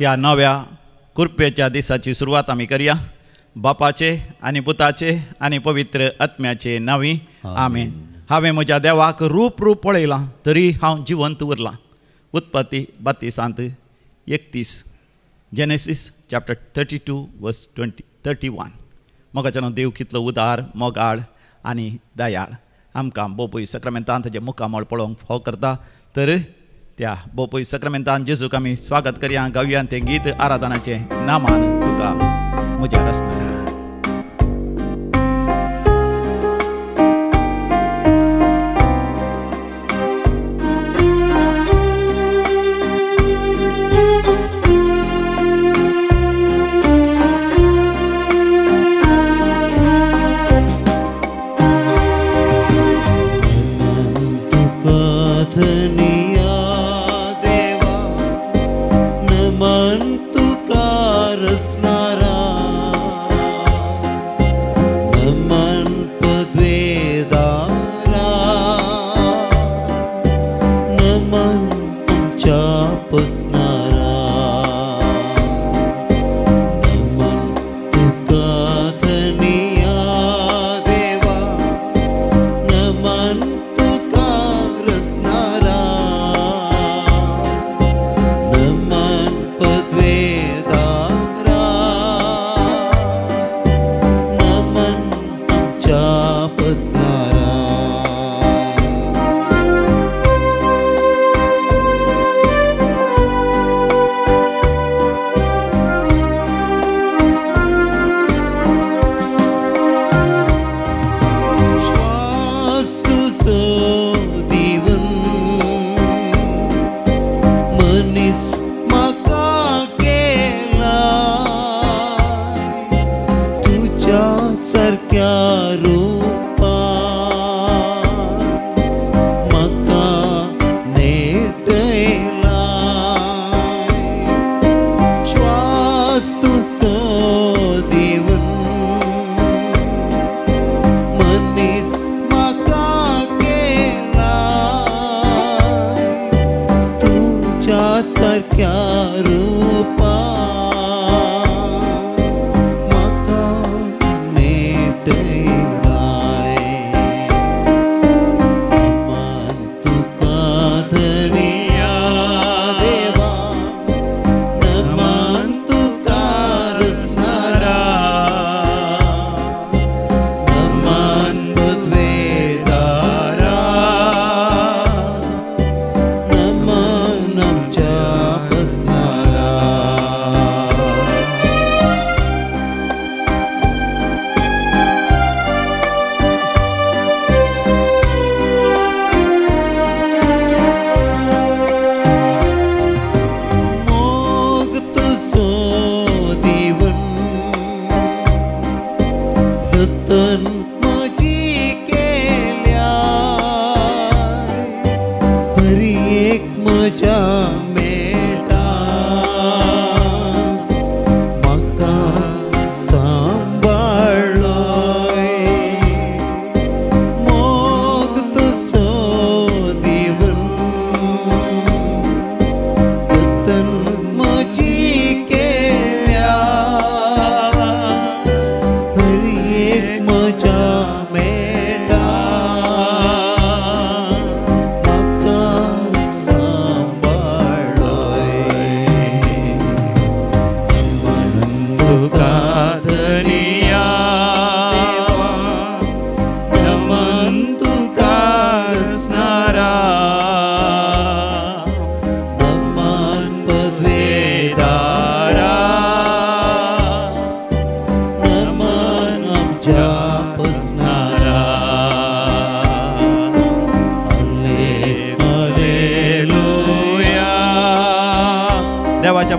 ह्या नव्या कुरपेच्या दिसाची सुरवात आमी करया. बापाचे आनी पुताचे आनी पवित्र आत्म्याचे नांवी आमेन. हांवें म्हज्या देवाक रूप रूप पळयलां तरी हांव जिवंत उरलां. उत्पत्ती 32:31, जेनेसीस चॅप्टर 32 वर्स 31. मोगाच्यानो देव कितलो उदार, मोगाळ आनी दयाळ. आमकां बोपूय सक्रामेंतान ताजें मुखामळ पळोवंक फाव करता. तर त्या बोपूय सक्रामेंतान जेजूक आमी स्वागत करया. गावया तें गीत आराधनाचें नामान तुका म्हज्या रचणारा.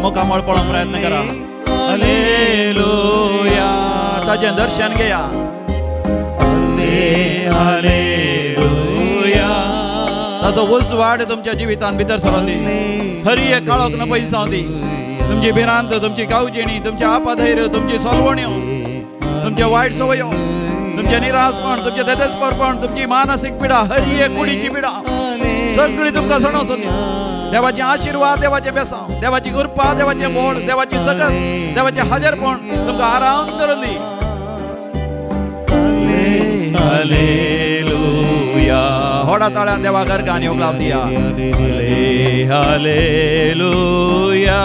मुखामळ पळोवंक प्रयत्न करा. हालेलुया. ताजें दर्शन घेया. हालेलुया. ताजो उजवाड तुमच्या जिवितांत भितर सरों दी. हरी एक काळोख न पयसावं दी. तुमची भिरांत, तुमची कावजेणी, तुमचें आपधैर्य, तुमची सोलवण्यो, तुमचे वायट सवयो, तुमचें निराशपण, तुमचें तेतेस्परपण, तुमची मानसीक पिडा, हरी एक कुडीची पिडा सगळी तुमकां सणोसो दी. देवाचे आशिर्वाद, देवाचे बेसांव, देवाची कृपा, देवाचे बोळ, देवाची सकत, देवाचे हाजरपण तुमकां आराम धरून दी. हालेलुया. होडा ताळ्यान देवा घर आनी उगलाव दिया. Hallelujah,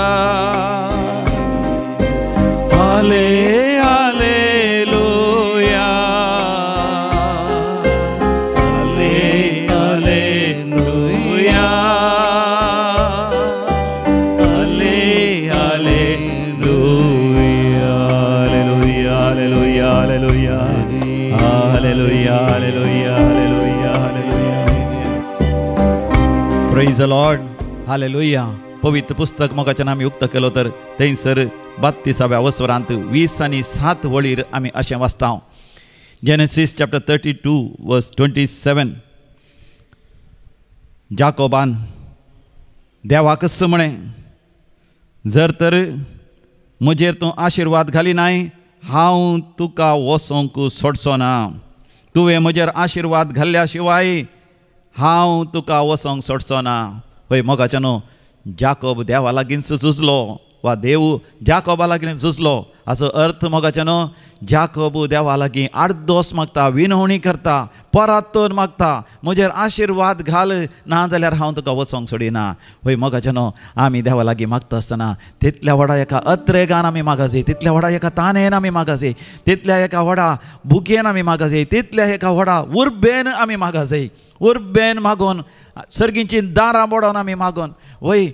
hallelujah, hallelujah, hallelujah, hallelujah, hallelujah, hallelujah, hallelujah, hallelujah, hallelujah. Praise the Lord. Hallelujah. पवित्र पुस्तक मोगाच्यान आमी उक्त केलो तर थंयसर 32व्या वसरांत 20 आनी 7 वळीर आमी अशें वाचता. Genesis chapter 32 verse 27. जाकोबान देवाकच म्हळें, जर तर म्हजेर तूं आशिर्वाद घाली नाय हांव तुका वचोंक सोडचो ना. तुवें म्हजेर आशिर्वाद घाल्ल्या शिवाय हांव तुका वचोंक सोडचो ना. हय मोगाच्या न्हू, जाकोब देवा लागींच झुजलो वा देव जाकोबा लागीं झुजलो. हाचो अर्थ मोगाच्या न्हू, जाकोब देवा लागीं आडदोस मागता, विनवणी करता, परातून मागता, म्हजेर आशिर्वाद घाल ना जाल्यार हांव तुका वचोंक सोडिना. हय मोगाच्या न्हू, आमी देवा लागीं मागता आसतना तितल्या व्हडा एका अत्रेगान आमी मागाजे, तितल्या व्हडा एका तानेन आमी मागाजे, तितल्या एका व्हडा भुकेन आमी मागाजे, तितल्या एका व्हडा उर्बेन आमी मागाजे. उर्बेन मागून सर्गींची दारां बोडोवन आमी मागून वय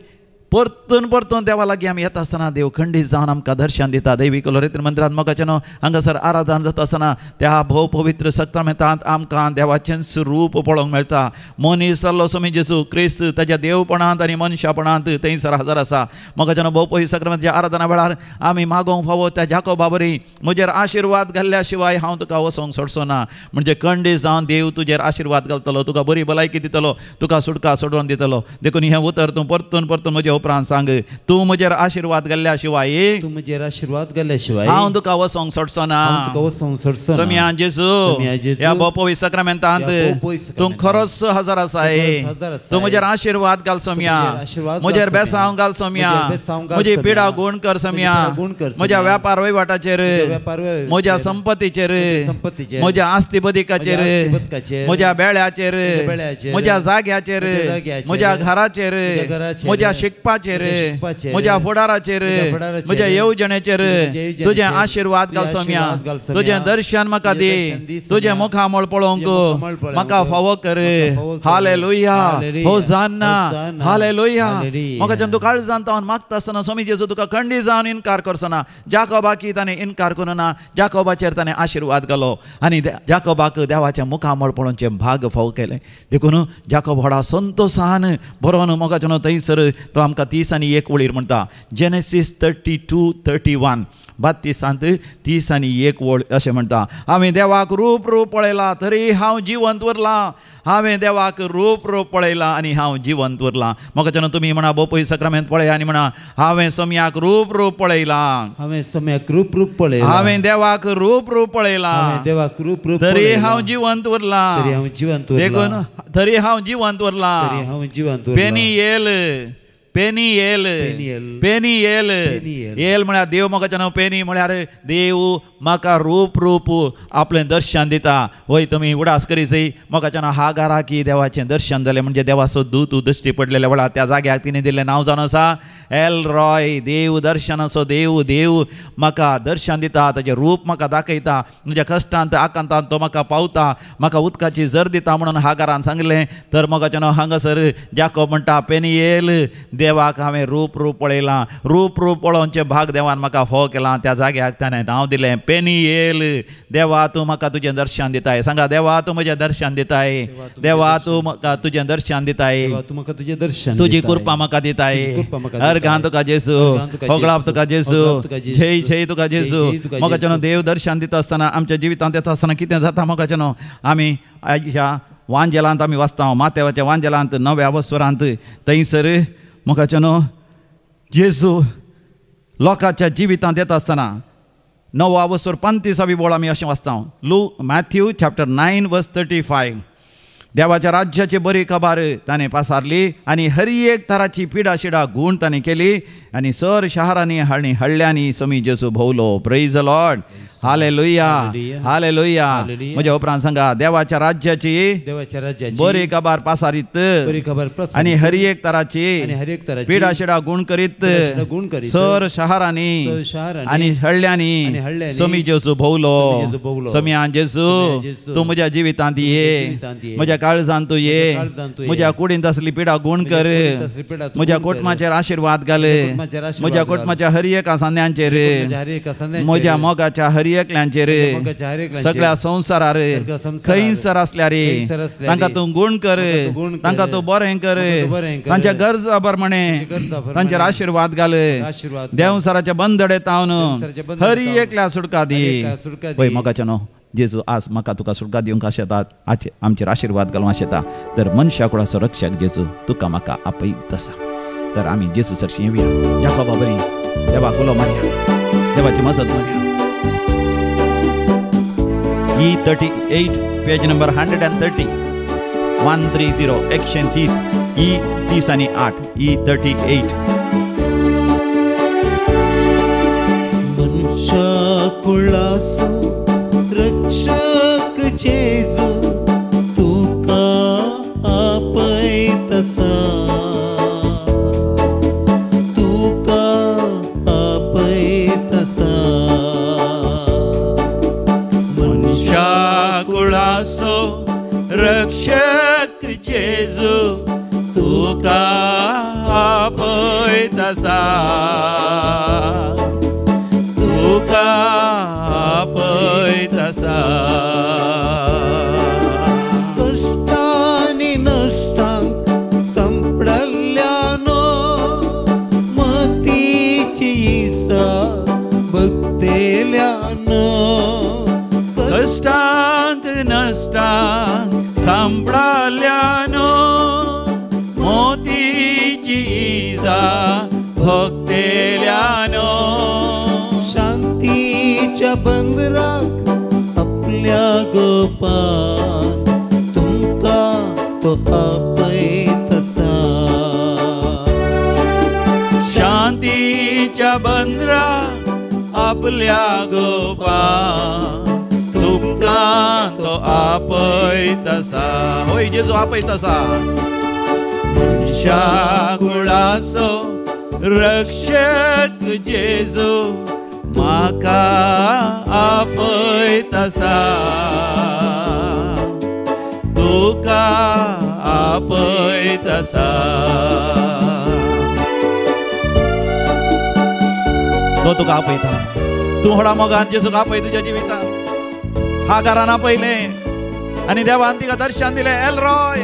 परतून परतून देवा लागीं आमी येता आसतना देव खंडीत जावन आमकां दर्शन दिता. दैवी लोरेत मंदिरांत मोगाचें न्हू हांगासर आराधन जाता आसतना त्या भोव पवित्र सक्रामेंतांत आमकां देवाचेंच रूप पळोवंक मेळटा. मनीस जाल्लो स्वामी जेजू क्रिस्त ताज्या देवपणांत आनी मनशापणांत थंयसर हजर आसा. मोगाचें न्हू भोव पवित्र सक्रामेंताच्या आराधना वेळार आमी मागोवंक फावो त्या जाकोबा बरी, म्हजेर आशिर्वाद घाल्ल्या शिवाय हांव तुका वचोंक सोडचो ना. म्हणजे खंडीत जावन देव तुजेर आशिर्वाद घालतलो, तुका बरी भलायकी दितलो, तुका सुटका सोडोवन दितलो. देखून हें उतर तूं परतून परतून म्हज्या उपरांत सांग, तूं म्हजेर आशिर्वाद घाल्ल्या शिवाय, तूं म्हजेर आशिर्वाद घाल्ल्या शिवाय हांव तुका वचोंक सोडचो ना. सोमया जेजू, ह्या भोव पवित्र सक्रामेंतांत तूं खरोच हजर आसाय. तूं म्हजेर आशिर्वाद घाल सोमया, म्हजेर बेसांव घाल सोमया, म्हजी पिडा गुण कर सोमया, म्हज्या व्यापार वहिवाटाचेर, म्हज्या संपत्तीचेर, म्हज्या आस्ती बदिकाचेर, म्हज्या बेळ्याचेर, म्हज्या जाग्याचेर, म्हज्या घराचेर, म्हज्या शिकपाचेर, म्हज्या फुडाराचेर, म्हज्या येवजणेचेर तुजें आशिर्वाद घाल सोमया. तुजें दर्शन म्हाका दी, तुजें मुखामळ पळोवंक म्हाका फावो कर. हालेलुया, होजान्ना, हालेलुया. म्हाका तूं काळजान तावन मागता आसतना स्वामी जेजू तुका खंडीत जावन इनकार करचो. जाकोबाकी ताणें इनकार करूं ना, जाकोबाचेर ताणें आशिर्वाद घालो आनी जाकोबाक देवाचें मुखामळ पळोवचें भाग फावो केलें. देखून जाकोब व्हडा संतोसान बरोवन मोगाचें थंयसर तो आमकां 30 आनी 1 वळीर म्हणटा. जेनेसीस 32:31, 32 30 आनी 1 वळ अशें म्हणटा, हांवें देवाक रूप रूप पळयला तरी हांव जिवंत उरलां. हांवें देवाक रूप रूप पळयला आनी हांव जिवंत उरलां. मोगाचें तुमी म्हणा, भोव पवित्र सक्रामेंत पळया आनी म्हणा, हांवें सोमयाक रूप रूप पळयलां, हांवें सोमयाक रूप रूप पळयलां, हांवें देवाक रूप रूप पळयलां, देवाक रूप रूप तरी हांव जिवंत उरलां. तरी हांव जिवंत उरलां. देखून तरी हांव जिवंत उरलां. तरी हांव जिवंत उरलां. पेनियेल, पेनियेल, पेनियेल, येल म्हळ्यार देव मोगाचें नांव. पेनी म्हळ्यार देव म्हाका रूप रूप आपलें दर्शन दिता. वय तुमी उडास करी जय मोगाचें नांव हागाराकी देवाचें दर्शन जालें म्हणजे देवाचो दूत दृश्टी पडलेल्या वेळार त्या जाग्याक तिणें दिल्लें नांव जावन आसा एल रॉय. देव दर्शनाचो देव, देव म्हाका दर्शन दिता, ताजें रूप म्हाका दाखयता, म्हज्या कश्टांत आकांतांत तो म्हाका पावता, म्हाका उदकाची जर दिता म्हणून हागारान सांगलें. तर मोगाचें नांव हांगासर जाकोब म्हणटा, पेनियेल देवाक हांवें रूप रूप पळयलां, रूप रूप पळोवचें भाग देवान म्हाका फावो केलां. त्या जाग्याक ताणें नांव दिलें पेनियेल. देवा तूं म्हाका तुजें दर्शन दिताय. सांगा, देवा तूं म्हजें दर्शन दिताय, देवा तूं म्हाका तुजें दर्शन दिताय, तूं म्हाका तुजें दर्शन, तुजी कृपा म्हाका दिताय. अर्घान तुका जेजू, होगळाप तुका जेजू, जय जय तुका जेजू. मोगाचें देव दर्शन दिता आसतना आमच्या जिवितांत येता आसतना कितें जाता मोगाचें न्हू, आमी आयच्या वांजेलांत आमी वाचता, मातेवाच्या वांजेलांत 9व्या वसरांत थंयसर मोगाचें न्हू जेजू लोकांच्या जिवितांत येता आसतना 9वा वसर 35वी वळ आमी अशें वाचता. Matthew chapter 9 verse 35. देवाच्या राज्याची बरी खबर ताणें पासारली आनी हर एक तराची पिडा शिडा गूण ताणें केली आनी सर शहरांनी आनी हळ्यांनी समी जेजू भोवलो. Praise the Lord. Hallelujah, hallelujah. म्हज्या उपरांत सांगा, देवाच्या राज्याची बरी खबर पासारीत आनी हर एक तराची पिडा शिडा गूण करीत सर शहरांनी आनी हळ्यांनी समी जेजू भोवलो. समियान जेजू तूं म्हज्या जिवितांत ये, म्हज्या काळजांत तूं ये, म्हज्या कुडींत आसली पिडा गूण कर, म्हज्या कुटुंबाचेर आशिर्वाद घाल, म्हज्या कुटुंबाच्या हर एका सांद्यांचेर, म्हज्या मोगाच्या हर एकल्यांचेर, सगळ्या संवसारार खंयसर आसल्यार तांकां तूं गूण कर, तांकां तूं बरें कर, तांच्या गरजा प्रमाणे तांचेर आशिर्वाद घाल. देवसराच्या बंदडे तावन हर एकल्या सुटका दी. पळय मोगाच्या न्हू जेजू आज म्हाका तुका सुटका दिवंक आशेतात, आमचेर आशिर्वाद घालूंक आशेता. तर मनशा कुळाचो रक्षक जेजू तुका म्हाका आपयत आसा. तर आमी जेजू सरशी येवया. जाकोबा बरी देवाक उलो मारया, देवाची मजत मारया. E38 page number 130 130 130 E30 आनी 8 E38. मनशा कुळाचो रक्षक जेजू तुका आपयत आसा, तुका आपयत आसा. मनशा कुळाचो रक्षक जेजू तुका आपयत आसा, तुका आपयत आसा. कश्टांनी नश्टांक सांपडल्ल्यानो मतीची इसा भगतेल्यानो, कश्टांक नश्टांक सांपडल्ल्यानो मोतीची इसा भोगतेल्यानो, शांतीच्या बंदराक आपल्या गोपान तुमकां तो आपयत आसा, शांतीच्या बंदराक आपल्या गोपान तुमकां तो आपयत आसा. होय जेजू आपयत आसा. मनशा कुळाचो रक्षक जेजू म्हाका आपयत आसा, तुका आपयत आसा. तो तुका आपयता. तूं व्हडा मोगान जेजूक आपय तुज्या जिवितांत. हागारान आपयलें आनी देवान तिका दर्शन दिलें. एलरॉय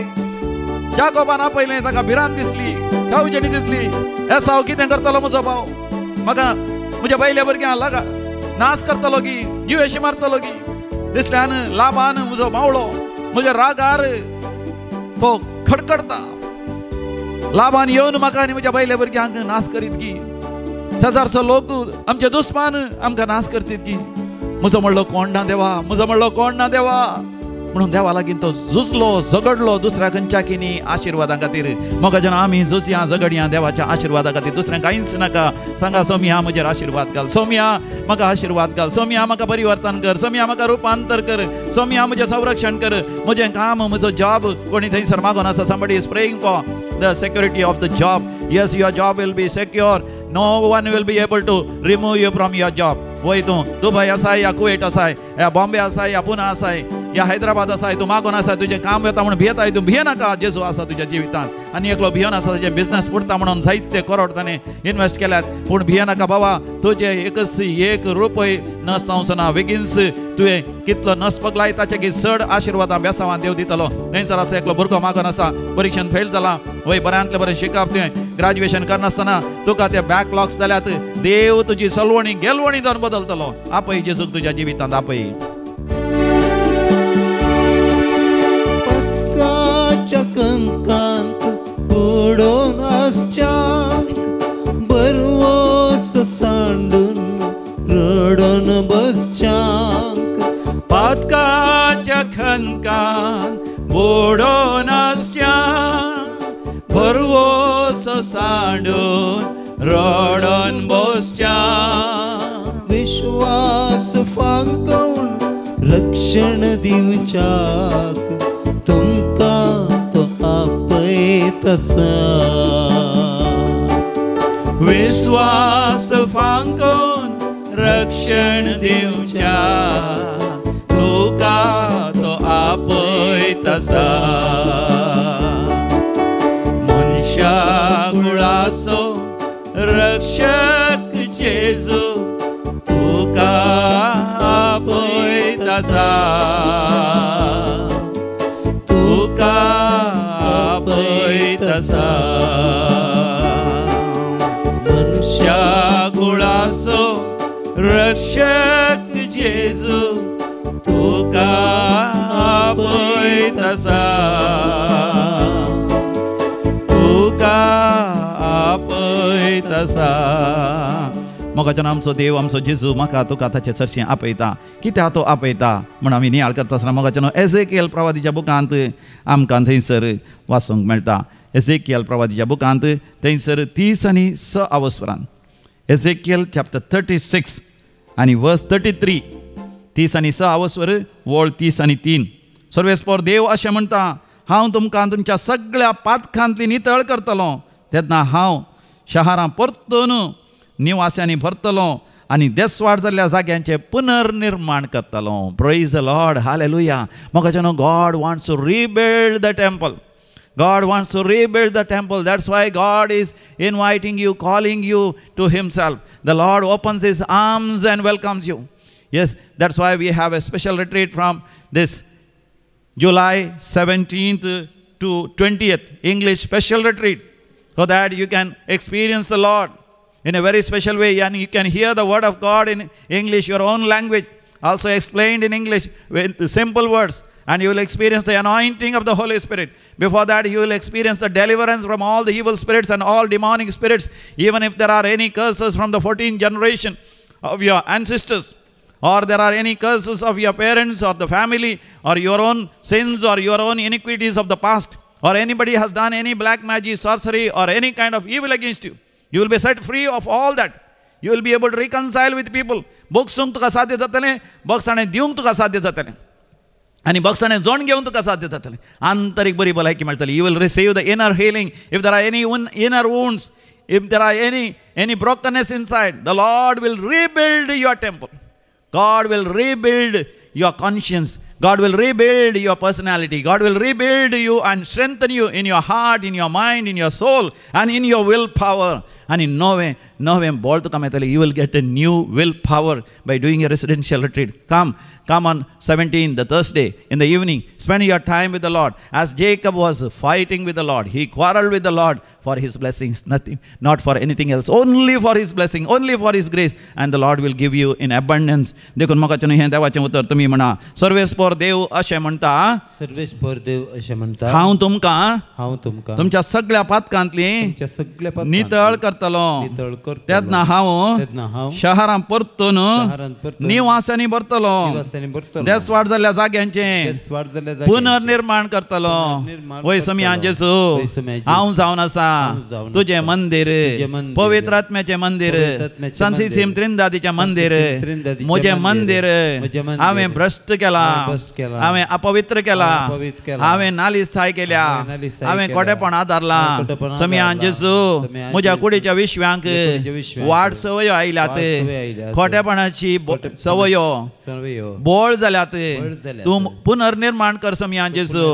जाकोबान आपयलें, ताका भिरांत दिसली, कावजेणी दिसली, एसाव कितें करतलो म्हजो भाव, म्हाका म्हज्या पयल्या भुरग्यांक लागा नाश करतलो की जिवेशी मारतलो की दिसल्यान लाबान म्हजो मावळो म्हज्या रागार तो खडखडता, लाबान येवन म्हाका आनी म्हज्या पयल्या भुरग्यांक नाश करीत की, शेजारचो लोक आमचे दुस्मान आमकां नाश करतीत की, म्हजो म्हणलो कोण ना देवा, म्हजो म्हणलो कोण ना देवा म्हणून देवा लागीं तो झुजलो, झगडलो दुसऱ्या खंयच्या किनी आशिर्वादां खातीर. मोगा जेन्ना आमी झुजया झगडया देवाच्या आशिर्वादा खातीर, दुसऱ्यांक कांयच नाका. सांगा, सोमिया म्हजेर आशिर्वाद घाल, सोमिया म्हाका आशिर्वाद घाल, सोमिया म्हाका परिवर्तन कर, सोमिया म्हाका रुपांतर कर, सोमिया म्हजें संरक्षण कर, म्हजें काम म्हजो जॉब कोणी थंयसर मागून आसा. Somebody is praying for the security of the job. Yes, your job will be secure. No one will be able to remove you from your job. वय तूं दुबय आसाय या कुवेट आसाय या बॉम्बे आसाय या पुना आसाय या हैदराबाद आसाय, तूं मागून आसाय, तुजें काम वता म्हणून भियेताय, तूं भियेनाका. जेजू आसा तुज्या जिवितांत. आनी एकलो भियेवन आसा, तुजें बिजनस पुरता म्हणून जायते करोड ताणें इन्वेस्ट केल्यात, पूण भियेनाका बाबा, तुजें एकच एक रुपय नस जावचो ना. बेगीनच तुवें कितलो नस पगलाय ताचे की चड आशिर्वादां बेसावान देव दितलो. थंयसर आसा एकलो भुरगो मागून आसा, परिक्षेन फेल जाला, वय बऱ्यांतलें बरें शिकप, तुवें ग्रॅज्युएशन करनासतना तुका ते बॅकलॉग्स जाल्यात, देव तुजी सलवणी गेलवणी जावन बदलतलो. आपय जेजूक तुज्या जिवितांत, आपय. पत्काच्या कंकांत बुडोवन आसच्यांक बरवोस सांडून रडोन बसच्यांक, पातकाच्या खनकान बुडोवन आसच्या भरवोसो सांडून रडोन बसच्या विश्वास फांकोवन रक्षण दिवच्याक तुमकां तो आपयत आसा विश्वास फांकोवन रक्षण दिवच्याक तुका तो आपयत आसा मनशा कुळाचो रक्षक जेजू तुका आपयत आसा तुका आपयत आसा मनशा कुळाचो रक्षक जेजू तुका आपयत आसा तुका आपयत आसा. मोगाच्यान आमचो देव आमचो जेजू म्हाका तुका ताचे चडशें आपयता. कित्याक तो आपयता म्हूण आमी नियाळ करता आसतना मोगाच्यान एझेकियल प्रवादीच्या बुकांत आमकां थंयसर वाचूंक मेळटा. एझेकियल प्रवादीच्या बुकांत थंयसर 36 आवस्वरान एझेकियल चॅप्टर 36 आनी वर्स 33 36 आवस्वर वळ 33. सर्वेस्पोर देव अशें म्हणटा हांव तुमकां तुमच्या सगळ्या पातकांतली नितळ करतलो तेन्ना हांव शहरां परतून निवास्यांनी भरतलो आनी देसवाड जाल्ल्या जाग्यांचें पुनर्निर्माण करतलो. Praise the Lord, hallelujah. मोगाच्यानो God wants to rebuild the temple. God wants to rebuild the temple. That's why God is inviting you, calling you to Himself. The Lord opens His arms and welcomes you. Yes, that's why we have a special retreat from this July 17th to 20th, English special retreat, so that you can experience the Lord in a very special way and you can hear the word of God in English, your own language, also explained in English with simple words, and you will experience the anointing of the Holy Spirit. Before that, you will experience the deliverance from all the evil spirits and all demonic spirits, even if there are any curses from the 14th generation of your ancestors, or there are any curses of your parents or the family, or your own sins or your own iniquities of the past, or anybody has done any black magic, sorcery, or any kind of evil against you. You will be set free of all that. You will be able to reconcile with people. बोगसूंक तुका साध्य जातलें, बोगसाणें दिवंक तुका साध्य जातलें, आनी बोगसाणें जोण घेवंक तुका साध्य जातलें. आंतरीक बरी भलायकी मेळटली. You will receive the inner healing. If there are any inner wounds, if there are any brokenness inside, the Lord will rebuild your temple. God will rebuild your conscience. God will rebuild your personality. God will rebuild you and strengthen you in your heart, in your mind, in your soul, and in your willpower. And in no way, you will get a new willpower by doing a residential retreat. Come on 17th, the Thursday, in the evening. Spend your time with the Lord. As Jacob was fighting with the Lord, he quarreled with the Lord for his blessings, nothing, not for anything else, only for his blessing, only for his grace. And the Lord will give you in abundance. देखून मोगाच्यान हें देवाचें उतर तुमी म्हणा. सर्वेस्पोर देव अशें म्हणटा, सर्वेस्पोर देव अशें म्हणटा, हांव तुमकां तुमच्या सगळ्या पातकांतली नितळ करतलो. तेन्ना हांव शहरां परतून निवासांनी भरतलो, देसवाड जाल्ल्या जाग्यांचें पुनर्निर्माण करतलो. वय समियान जेजू, हांव जावन आसा तुजें मंदीर, पवित्र आत्म्याचें मंदीर, संत त्रिंदादीचें मंदीर. म्हजें मंदीर हांवें भ्रश्ट केलां, हांवें अपवित्र केलां, हांवें नालिसाय केल्या, हांवें खोटेपण आदारलां. समियान जेजू, म्हज्या कुडीच्या विश्वांक वाट संवयो आयल्यात, खोटेपणाची संवयो बोळ जाल्यात. तूं पुनर्निर्माण कर समियान जेजू.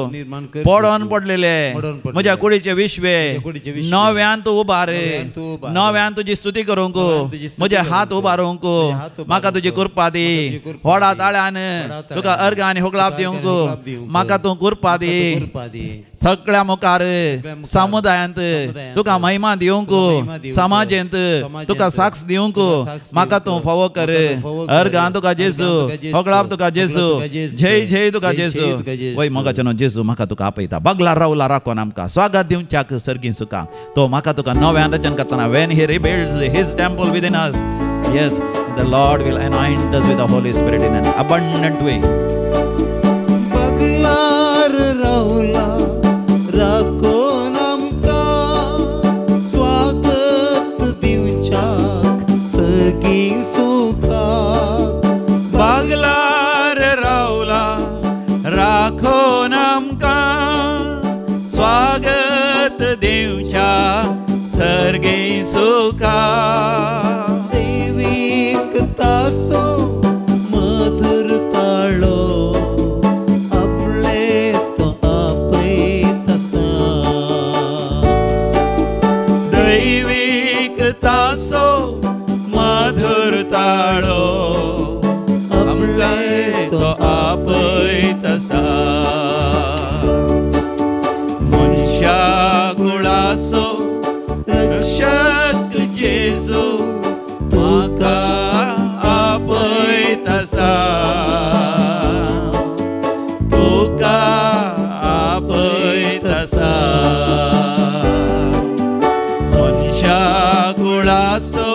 पडोन पडलेले म्हज्या कुडीचे विश्वे नव्यान तूं उबार, नव्यान तुजी स्तुती करूंक, म्हजे हात उबारूंक म्हाका तुजी कृपा दी. व्हडा ताळ्यान तुका अर्घ आनी होगळाप दिवंक म्हाका तूं कृपा दी. सगळ्या मुखार समुदायांत तुका महिमा दिवंक, समाजेंत तुका साक्ष दिवंक म्हाका तूं फावो कर. अर्घान तुका जेजू, होगळाप तुका जेजू, जय जय तुका जेजू. वय मोगाच्यानो जेजू म्हाका तुका आपयता. बगला रावला राखोन आमकां स्वागत दिवच्याक सर्गीं सुखां. तो म्हाका तुका नव्यान रचन करतना, when he rebuilds his temple within us, yes, the Lord will anoint us with the Holy Spirit in an abundant way. बगलार रावला जेजूका दैवीक तासो मधुर ताळो आपले तो आपयत आसा दैवीक तासो मधुर ताळो आपले तो आपयत आसा मनशा कुळाचो रक्षक जेजू तुका आपयत आसा तुका आपयत आसा मनशा कुळाचो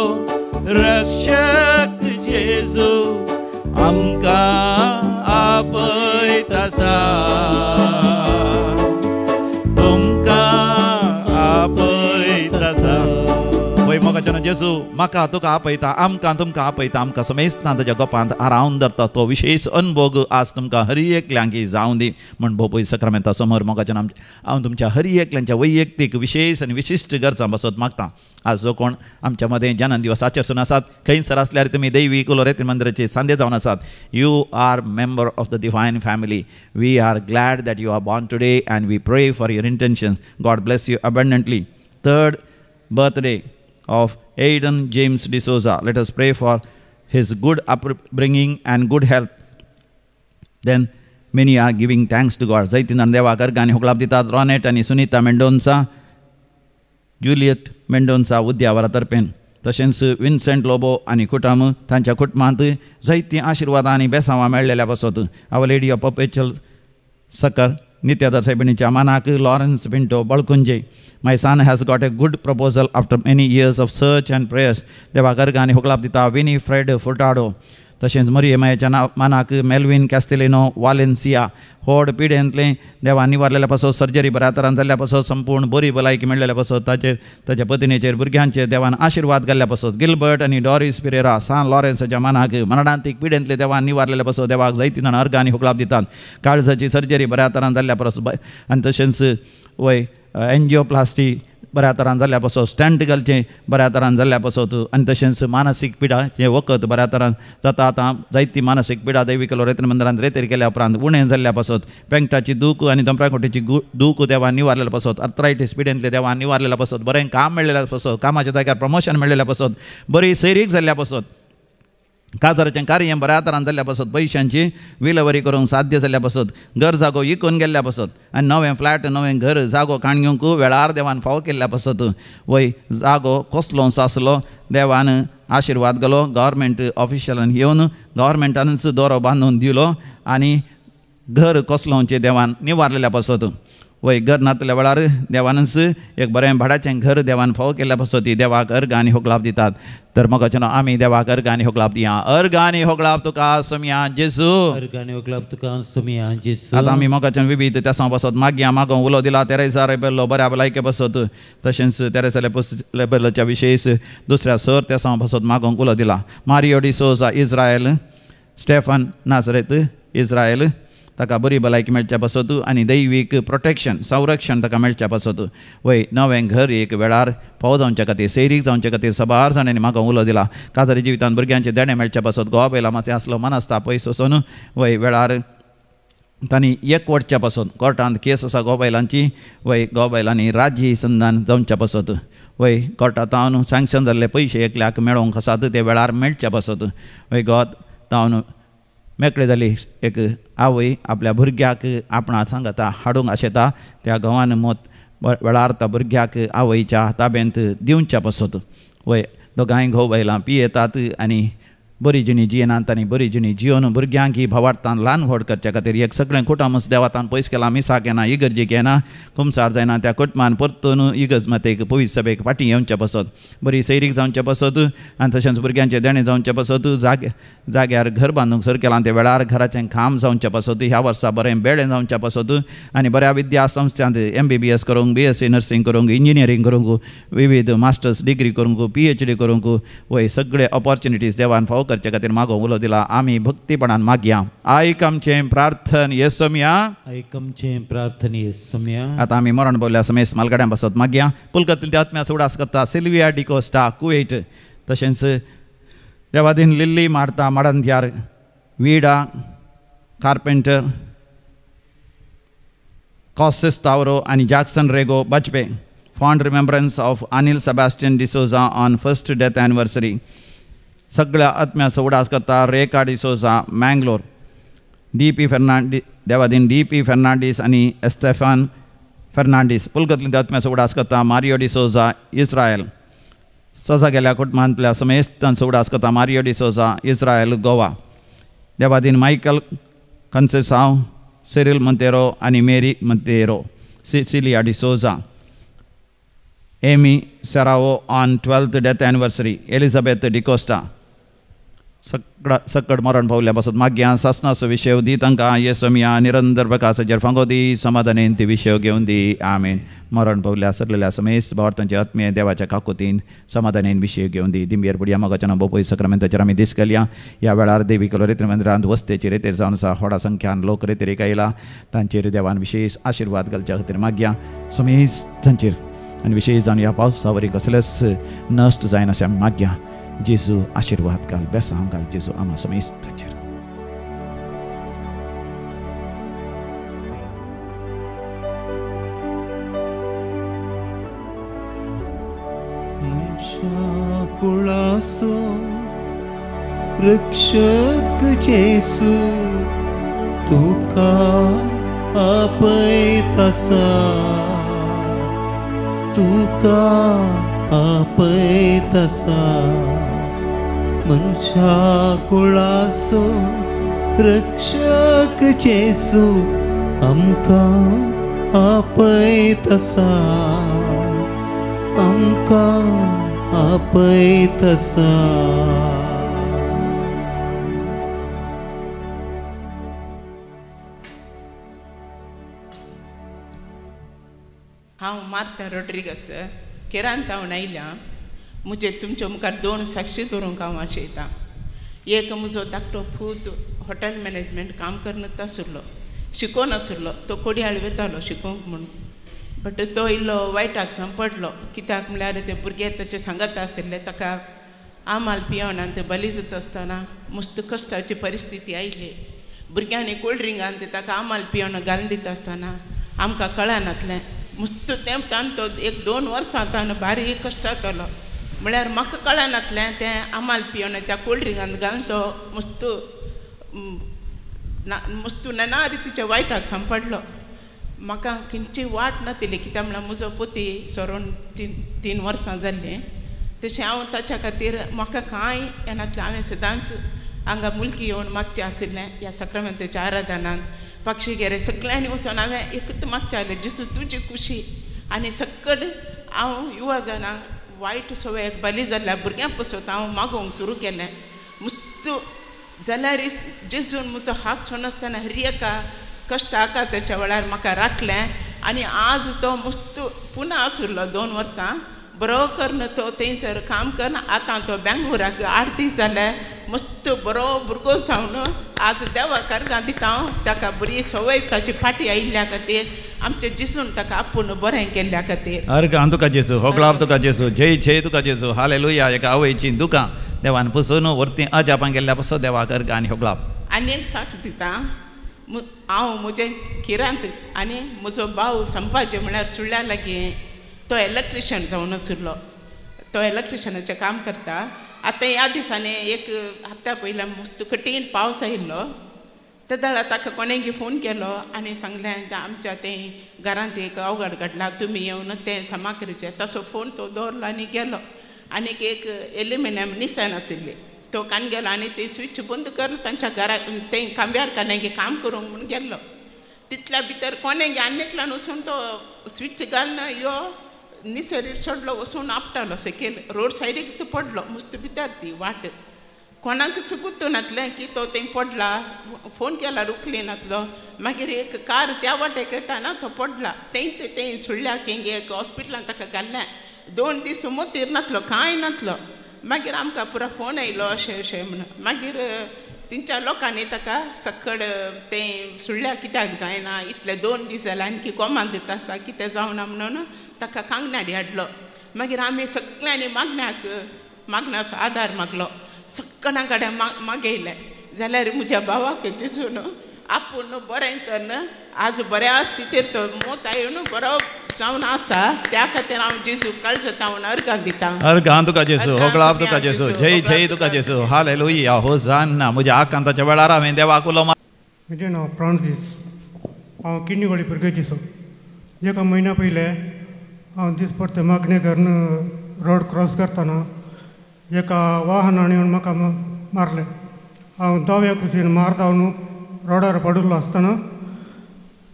रक्षक जेजू आमकां आपयत आसा तुमकां आपयत आसा. वय मोगाच्यान जेजू म्हाका तुका आपयता आमकां तुमकां आपयता आमकां समेस्तां ताच्या गोपांत आरावन धरता तो विशेश अनभोग आज तुमकां हर एकल्यांक जावं दी म्हण भोपय सक्रामेंता समोर मोगाच्यान हांव तुमच्या हर एकल्यांच्या वैयक्तीक विशेश आनी विशिश्ट गरजां पासत मागता. आज जो कोण आमच्या मदें जनन दिवस आचरसून आसात खंयसर आसल्यार तुमी दैवीक लोरेत मंदिराचे सांदे जावन आसात. You are member of the divine family. We are glad that you are born today and we pray for your intentions. God bless you abundantly. Third birthday of Aidan James D'Souza. Let us pray for his good upbringing and good health. Then many are giving thanks to God. जैतीन आनी देवाक अर्घ आनी होगळाप दितात रॉनेट आनी Sunita Mendonsa Juliet Mendonsa उद्यावरा तर्फेन तशेंच Vincent Lobo आनी कुटुंब तांच्या कुटुंबांत जायतीं आशिर्वादां आनी बेसांवां मेळ्ळेल्या पासत our lady of perpetual succour नित्यादा सायबिणीच्या मानाक Lawrence Pinto Balkunje. My son has got a good proposal after many years of search and prayers. देवाक अर्घ आनी होगळाप दिता विनी फ्रेड फुटाडो तशेंच मरिये मायेच्या नांव मानाक मेल्विन कॅस्टेलिनो वालेन्सिया होड पिडेंतलें देवान निवारलेल्या पासत सर्जरी बऱ्या तरान जाल्ल्या पासत संपूर्ण बरी भलायकी मेळ्ळेल्या पासत ताचेर ताच्या पत्नीचेर भुरग्यांचेर देवान आशिर्वाद घाल्ल्या पासत गिलबर्ट आनी डॉरीस पिरेरा सान लॉरेन्साच्या मानाक मरणांतीक पिडेंतले देवान निवारलेल्या पासत देवाक जायती जाण अर्घ आनी होगळाप दितात काळजाची सर्जरी बऱ्या तरान जाल्ल्या पासत आनी तशेंच वय एन्जियोप्लास्टी बऱ्या तरान जाल्ल्या पासत स्टंट घालचें बऱ्या तरान जाल्ल्या पासत आनी तशेंच मानसीक पिडा जें वखद बऱ्या तरान जाता आतां जायती मानसीक पिडा दैवीक लोरेत मंदिरांत रेतेर केल्या उपरांत उणें जाल्ल्या पासत पेंकटाची दूख आनी दोंपराकोटीची दूख देवान निवारलेल्या पासत आर्थरायटीस पिडेंतले देवान निवारलेल्या पासत बरें काम मेळ्ळेल्या पासत कामाच्या जाग्यार प्रमोशन मेळ्ळेल्या पासत बरी सैरीक जाल्ल्या पासत काजाराचें कार्य बऱ्या तरान जाल्ल्या पासत पयशांची विलेवारी करूंक साध्य जाल्ल्या पासत घर जागो इकून गेल्ल्या पासत आनी नवें फ्लॅट नवें घर जागो काण घेवंक वेळार देवान फावो केल्ल्या पासत वय जागो कसलोच आसलो देवान आशिर्वाद घालो गव्हर्मेंट ऑफिशलान येवन गव्हर्मेंटानूच दोरो बांदून दिलो आनी घर कसलोचें देवान निवारलेल्या पासत वय घर नातल्या वेळार देवानूच एक बरें भाड्याचें घर देवान फावो केल्ल्या पासत ती देवाक अर्घ आनी होगळाप दितात. तर मोगाच्यान आमी देवाक अर्घ आनी होगळाप दिया. अर्घ आनी होगळाप तुका सोमया जेजू अर्घ आनी होगळाप तुका सोमया जेजू. आतां आमी मोगाच्यान विविध तेसां पासत मागया मागों उलो दिला तेरेसा रेबेल्लो बऱ्या भलायके पासत तशेंच तेरेसा रेबेल्लोच्या विशेश दुसऱ्या सर तेसां पासत मागोंक उलो दिला. Mario D'Souza Israel Stephen Nazareth Israel ताका बरी भलायकी मेळच्या पासत आनी दैवीक प्रोटेक्शन संरक्षण ताका मेळच्या पासत वय नवें घर एक वेळार फावो जावच्या खातीर सैरीक जावच्या खातीर सबार जाणांनी म्हाका उलो दिला. काजारी जिवितांत भुरग्यांचें देणें मेळच्या पासत गोवा बैला माथें आसलो मनस्ताप पयस वचून वय वेळार तांणी एकवटच्या पासत कोर्टांत केस आसा गोवा बैलांची वय गोवा बैलांनी राज्य संधान जावच्या पासत वय कोर्टांत सँक्शन जाल्ले पयशे एकल्याक मेळोवंक आसात ते वेळार मेळच्या पासत वय गोवा तावन मेकळे जाली एक आवय आपल्या भुरग्याक आपणा सांगता हाडूंक आशेता त्या घोवान मत वेळार त्या भुरग्याक आवयच्या ताब्यांत दिवच्या पासत वय दोगांय घोव बायलां पियेतात आनी बरी जिणी जियेनात आनी बरी जिणी जियोन भुरग्यांक ही भावार्थान ल्हान व्हड करच्या खातीर एक सगळें कुटुंबूच देवातान पयस केलां मिसाक येना इगर्जेक येना कुमसार जायना त्या कुटुंबान परतून इगर्ज मातेक पवित्र सभेक फाटीं येवच्या पासत बरी सैरीक जावच्या पासत आनी तशेंच भुरग्यांचें देणें जावच्या पासत जाग्यार घर बांदूंक सुरू केलां ते वेळार घराचें काम जावच्या पासत ह्या वर्सा बरें बेळें जावच्या पासत आनी बऱ्या विद्या संस्थांत MBBS करूंक BSc nursing करूंक इंजिनियरींग करूंक विविध मास्टर्स डिग्री करूंक PhD करूंक वय सगळे ऑपॉर्च्युनिटीज देवान फावो करचे खातीर मागोवंक उलो दिला. आमी भक्तीपणान मागया. आयक आमचें प्रार्थन येसम्या, आयक आमचें प्रार्थन येसम्या. आतां आमी मरण पावल्या समेस मालगाड्यां बसत मागया. पुलकतील त्या आत्म्याचो उडास करता सिल्विया डिकोस्टा कुवेट, तशेंच देवादीन लिल्ली मार्ता माडंद्यार, वीडा कार्पेंटर, कॉसिस तावरो आनी Jackson Rego Bajpe. Fond remembrance of Anil Sebastian D'Souza on first death anniversary. सगळ्या आत्म्याचो उडास करता Rekha D'Souza Mangalore, D P Fernandes देवादीन डी पी फेर्नांडीस आनी एस्तेफान फेर्नांडीस. पुलकतलीं त्या आत्म्याचो उडास करता मारियो डिसोजा इस्रायल. सोजा गेल्या कुटुंबांतल्या समेस्तांचो उडास करता मारियो डिसोजा इस्रायल गोवा. देवादीन मायकल कन्सेसांव, सिरील मंतेरो आनी Mary Monteiro, Cecilia D'Souza, Amy Serrao on 12th death anniversary, Elizabeth D'Costa. सकड मरण पावल्या पासत मागया. सासनाचो विशय दी तांकां येसमिया, निरंतर प्रकाशाचेर फांगो दी, समाधानेन ती विशय घेवन दी. आमेन. मरण पावल्या सरलेल्या समेस भावार्थांचे आत्मीय देवाच्या काकुतीन समाधानेन विशय घेवन दी. दिंबेर बुडया मोगाच्या नांव बोपय सक्रामेंताचेर आमी दीस घालया. ह्या वेळार देवी कलोरेत्र मंदिरांत वस्तेची रेतेर जावन आसा व्हडा संख्यान लोक रेतेरीक आयला. तांचेर देवान विशेष आशिर्वाद घालच्या खातीर मागया. समेस तांचेर आनी विशेष जावन ह्या पावसा वरी कसलेच नश्ट जायना अशें आमी मागया. जेजू आशिर्वाद घाल, बेसांव घाल जेजू आमा समेस तांचेर. मनशा कुळाचो रक्षक जेजू तुका आपयता, तुका आपयता. मनशा कुळाचो रक्षक जेजू आमकां आपयता, आमकां आपयता. हांव मार्था रोड्रिगस केरांत हांव आयल्या. म्हजे तुमच्या मुखार दोन साक्षी दवरूंक हांव आशयतां. एक म्हजो धाकटो पूत हॉटेल मॅनेजमेंट काम करत आशिल्लो, शिकोन आशिल्लो. तो कोडयाळ वतालो शिकोवंक म्हूण, बट तो इल्लो वायटाक सांपडलो. कित्याक म्हणल्यार ते भुरगे ताचे सांगत आशिल्ले, ताका आमाल पियोन आनी ते बली जाता आसतना मस्त कश्टाची परिस्थिती आयली. भुरग्यांनी कोल्ड ड्रिंकान ते ताका आमाल पियोन घालून दिता आसतना आमकां कळनातलें. मस्त तेंपतान तो एक 2 वर्सां तान बारीक कश्टातलो. म्हळ्यार म्हाका कळनातलें तें आमाल पियोन त्या कोल्ड ड्रिंकान घालून तो मस्त ना मस्त ना रितीच्या वायटाक सांपडलो. म्हाका खंयची वाट नातिल्ली, कित्याक म्हळ्यार म्हजो पोती सरोन 3 वर्सां जाल्लीं. तशें हांव ताच्या खातीर म्हाका कांय येनातलें. हांवें सदांच हांगा मुलकी येवन मागचें आशिल्लें ह्या सक्रामेंताच्या आराधनान पक्षीगेरे सगळ्यांनी वचून हांवें एकूच मागचें आसलें, जेजू तुजी खुशी. आनी सकड हांव युवा जाणांक वायट सवयेक बली जाल्ल्या भुरग्यां पसत हांव मागोवंक सुरू केलें. मस्त जाल्यार जेजून म्हजो हात सोडनासतना हर एका कश्टाक ताच्या वेळार म्हाका राखलें. आनी आज तो मस्त पुना आशिल्लो 2 वर्सां बरो करून तो थंयसर काम करून आतां तो बेंगलोराक 8 दीस जाले. मस्त बरो भुरगो जावन आज देवाक अर्गां दिता हांव. ताका बरी संवय ताची फाटी आयिल्ल्या खातीर, आमचे जिसून ताका आपूण बरें केल्ल्या खातीर. अर्गां तुका जेजू, होगळाप तुका जेजू, जय जय तुका जेजू. हालेलुया. एका आवयची दुकां देवान पुसून वरती अजापां केल्ल्या पसो देवाक अर्गां आनी होगळाप. आनी एक साक्ष दिता, हांव म्हजें किरांत आनी म्हजो भाव संपाचे म्हळ्यार सुळ्या लागीं तो इलेक्ट्रिशियन जावन आशिल्लो. तो इलेक्ट्रिशियनाचें काम करता. आतां ह्या दिसांनी एक हप्त्या पयल्या मस्त कठीण पावस आयिल्लो. तेदळा ताका कोणेंगी फोन केलो आनी सांगलें आमच्या तें घरांत एक अवघड घडला, तुमी येवन तें समा करचें. तसो फोन तो दवरलो आनी गेलो. आनीक एक एल्युमिनियम निसान आशिल्ली, तो कान गेलो आनी ते स्विच बंद करून तांच्या घरा तें खांब्यार काणेंगी काम करूंक म्हूण गेल्लो. तितल्या भितर कोणेंगी आनी एकल्यान वचून तो स्विच घालून यो निसरीर चडलो, वचून आपटालो सकयल रोड सायडीक तो पडलो. मस्त भितर ती वाट कोणाकच गुत्तू नातलें की तो थंय पडला. फोन केल्यार उखली नातलो. मागीर एक कार त्या वाटेक येताना तो पडला. थंय तें सुळ्ळ्या केंगे एक हॉस्पिटलान ताका घाल्लें. 2 दीस मोतीर नातलो, कांय नातलो. मागीर आमकां पुरो फोन आयलो अशें अशें म्हणून. मागीर तेंच्या लोकांनी ताका सकड तें सुळ्ळ्या कित्याक जायना इतले 2 दीस जाले आणकी कोमान दिता आसा कितें जावना म्हणून ताका कांगनाडी हाडलो. मागीर आमी सगळ्यांनी मागण्याक मागण्याचो आदार मागलो, सगळ्यां कडेन मागयलें. जाल्यार म्हज्या भावाक जेजून आपूण बरें करून आज बऱ्या स्थितीर तो मोत येवन बरो जावन आसा. त्या खातीर हांव जेजू काळजांत हांव अर्गां दिता. अर्गां तुका जेजू, होगळाप तुका जेजू, जय जय तुका जेजू, हालेलुया, होजान्ना. म्हज्या आकांताच्या वेळार हांवें देवाक उलो मारलो. म्हजें नांव फ्रांसीस, हांव किन्नीगोळी पुर्गेजीचो. एका म्हयन्या पयलें हांव दिसपडते मागणें करून रोड क्रॉस करतना एका वाहनान येवन म्हाका मारलें. हांव दाव्या कुशीन मार जावन रोडार पडिल्लो आसतना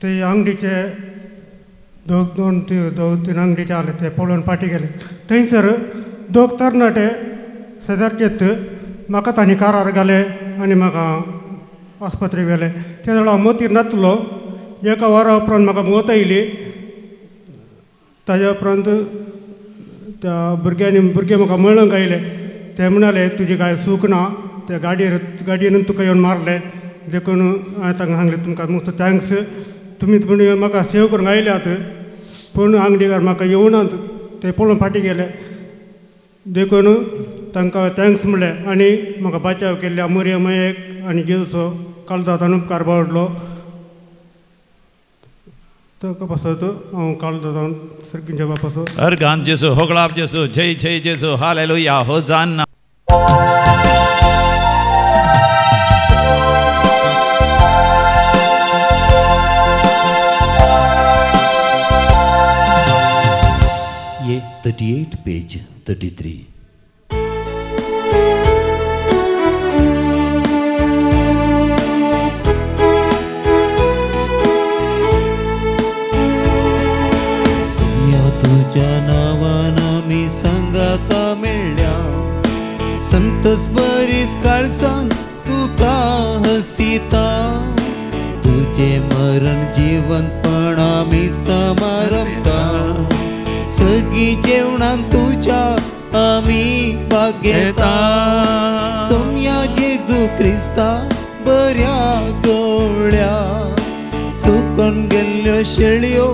ते आंगडीचे दोग तीन आंगडीचे आले, ते पळोवन फाटीं गेले. थंयसर दोग तरणाटे शेजारचेच म्हाका तांणी कारार घाले आनी म्हाका आस्पत्रेक व्हेले. ते जाल्यार हांव मोतीर नातलो. एका वरा उपरांत म्हाका मोत आयली. ताज्या उपरांत त्या भुरग्यांनी भुरगे म्हाका मेळूंक आयले. ते म्हणाले तुजी कांय चूक ना, त्या गाडयेन तुका येवन मारले देखून हांवें तांकां सांगलें तुमकां मस्त thanks, तुमी पूण म्हाका सेव करूंक आयल्यात, पूण आंगडीकार म्हाका येवनात, ते पळोवन फाटीं गेले देखून तांकां thanks म्हणलें आनी म्हाका बाचाव केल्ल्या मोरया मायेक आनी जेजूचो काळजांत उपकार बावडलो. ताका पासत हांव काळजांत सर्गीच्या बापाचो अर्गान जेजू, होगळाप जेजू, जय जय जेजू, हालेलुया, होजान्ना. ये 38 पेज 33. सोम्या तुझ्या नावान आमी सांगाता मेळ्ळ्या, संतस बरीत काळजान तुका हसिता, तुझे मरण जिवनपण आमी समारंभता, सगळीं जेवणान तुज्या आमी भागयता. सोम्या जेजू क्रिस्ता बऱ्या गोळ्या, सुकून गेल्ल्यो शेळयो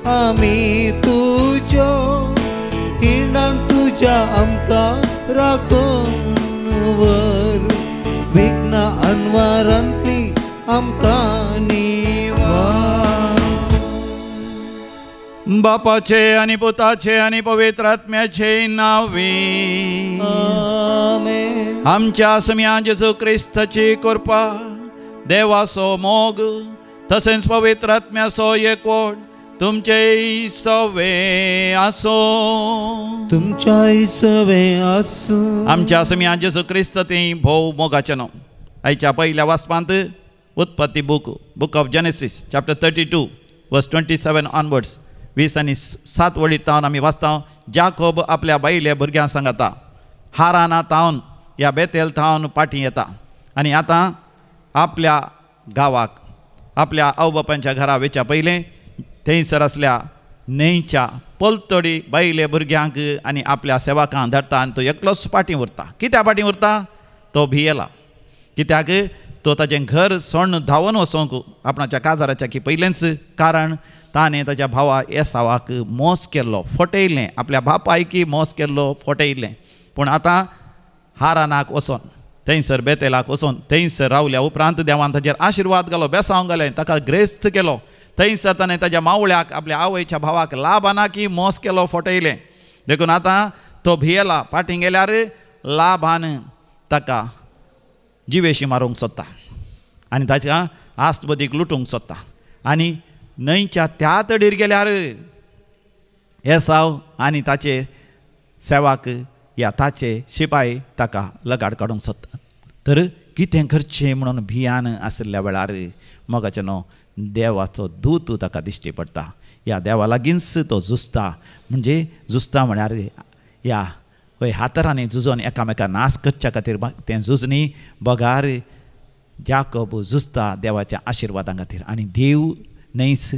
आमी तुज्यो, हिंडान तुज्या आमकां राखून वर, विघ्न अनवारांतली आमकां निवार. बापाचे आनी पुताचे आनी पवित्र आत्म्याचे नांवे आमेन. आमच्या सम्या जेजू क्रिस्ताची कृपा, देवाचो मोग तसेंच पवित्र आत्म्याचो एकवट तुमचे सवे आसो. तुमच्याय सवे आसूं. आमच्या सम्या जेजू क्रिस्त ती भोव मोगाचें न्हू. आयच्या पयल्या वाचपांत उत्पत्ती book of Genesis chapter 32 verse 27 onwards 20 आनी 7 वळी तावन आमी वाचता. जाकोब आपल्या बायले भुरग्यांक सांगता हाराना तावन या बेतेल तावन पाटी येता आनी आतां आपल्या गांवाक आपल्या आवय बापांच्या घरा वेच्या पयलें थंयसर आसल्या न्हंयच्या पलतडी बायले भुरग्यांक आनी आपल्या सेवकांक धरता आनी तो एकलोच पाटी उरता. कित्या पाटी उरता? तो भियेला. कित्याक? तो ताजें घर सोडून धांवन वचोंक आपणाच्या काजाराच्या की पयलेंच, कारण ताणें ताज्या भावा एसावाक मोस केल्लो, फटयलें, आपल्या बापायकी मोस केल्लो, फटयलें. पूण आतां हारानाक वचोन थंयसर बेतेलाक वचोन थंयसर रावल्या उपरांत देवान ताजेर आशिर्वाद घालो, बेसांव घालें, ताका ग्रेस्त केलो. थंयसर ताणें ताज्या मावळ्याक आपल्या आवयच्या भावाक लाबानाकी मोस केलो, फटयलें. देखून आतां तो भियेला. पाटीं गेल्यार लाबान ताका जिवेशी मारूंक सोदता आनी ताच्या आस्तबदीक लुटूंक सोदता. आनी न्हंयच्या त्या तडीर गेल्यार एसाव आनी ताचे सेवाक या ताचे शिपाय ताका लगाड काडूंक सोदता. तर कितें करचें म्हणून भियान आशिल्ल्या वेळार मोगाचें न्हू देवाचो दूत ताका दिश्टी पडटा. ह्या देवा लागींच तो झुजता. म्हणजे झुजता म्हळ्यार ह्या हय हातरांनी झुजोन एकामेका नाश करच्या खातीर तें झुजनी बगार जाकोब झुजता देवाच्या आशिर्वादां खातीर. आनी देव न्हयच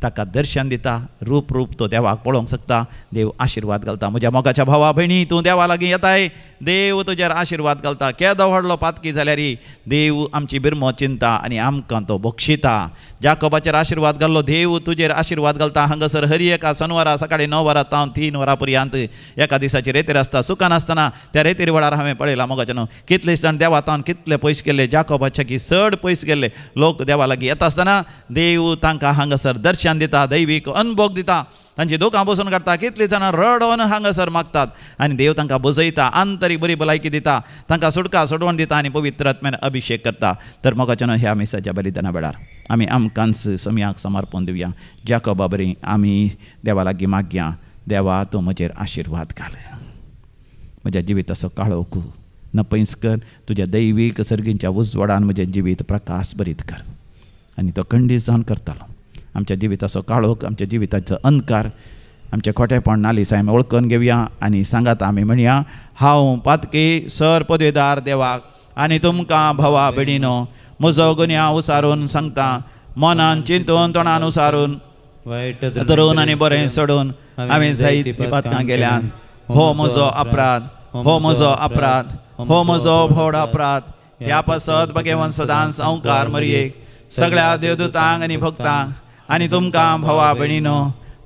ताका दर्शन दिता, रूप रूप तो देवाक पळोवंक शकता, देव आशिर्वाद घालता। म्हज्या मोगाच्या भावा भयणी, तूं देवा लागीं येताय, देव तुजेर आशिर्वाद घालता। केदो व्हडलो पातकी जाल्यार देव आमची बिरमो चिंता आनी आमकां तो बक्षिता। जाकोबाचेर आशिर्वाद घाल्लो देव तुजेर आशिर्वाद घालता। हांगासर हर एका शनवारा सकाळीं 9 वरां तावन 3 वरां पर्यंत एका दिसाची रेतीर आसता। सुखान आसतना त्या रेतीर वेळार हांवें पळयलां मोगाच्यान कितले जाण देवा तावन कितले पयस गेल्ले, जाकोबाच्या की चड पयस गेल्ले लोक देवा लागीं येता आसतना देव तांकां हांगासर दर्शन दिता, दैवीक अनभोग दिता, तांची दुकां बसून काडटा। कितलीं जाणां रडोन हांगासर मागतात आनी देव तांकां बसयता, आंतरीक बरी भलायकी दिता, तांकां सुटका सोडवण दिता आनी पवित्र आत्म्यान अभिशेक करता। तर मोगाच्यान ह्या मिसाच्या बलिदाना वेळार आमी आमकांच समयाक समर्पण दिवया। जाकोबा बरी आमी देवा लागीं मागया, देवा तूं म्हजेर आशिर्वाद घाल, म्हज्या जिविताचो काळोख नपयस कर, तुज्या दैवीक सर्गींच्या उजवाडान म्हजें जिवीत प्रकाश बरीत कर। आनी तो खंडीत जावन करतालो। आमच्या जिविताचो काळोख, आमच्या जिविताचो अंधकार, आमचें खोटेपण नालिस आमी वळखून घेवया आनी सांगात आमी म्हणया, हांव पातकी सर पदवेदार देवाक आनी तुमकां भावा भयणीनो म्हजो गुन्यांव उसारून सांगता, मनान चिंतून तोंडान उसारून धरून आनी बरें सोडून हांवें जायतीं पातकां केल्यान। हो म्हजो अपराध, हो म्हजो अपराध, हो म्हजो व्हड अपराध। ह्या पासत भगवान सदांच संवकार मरयेक सगळ्या देवदूतांक आनी भक्तांक आनी तुमकां भावा भयणीनो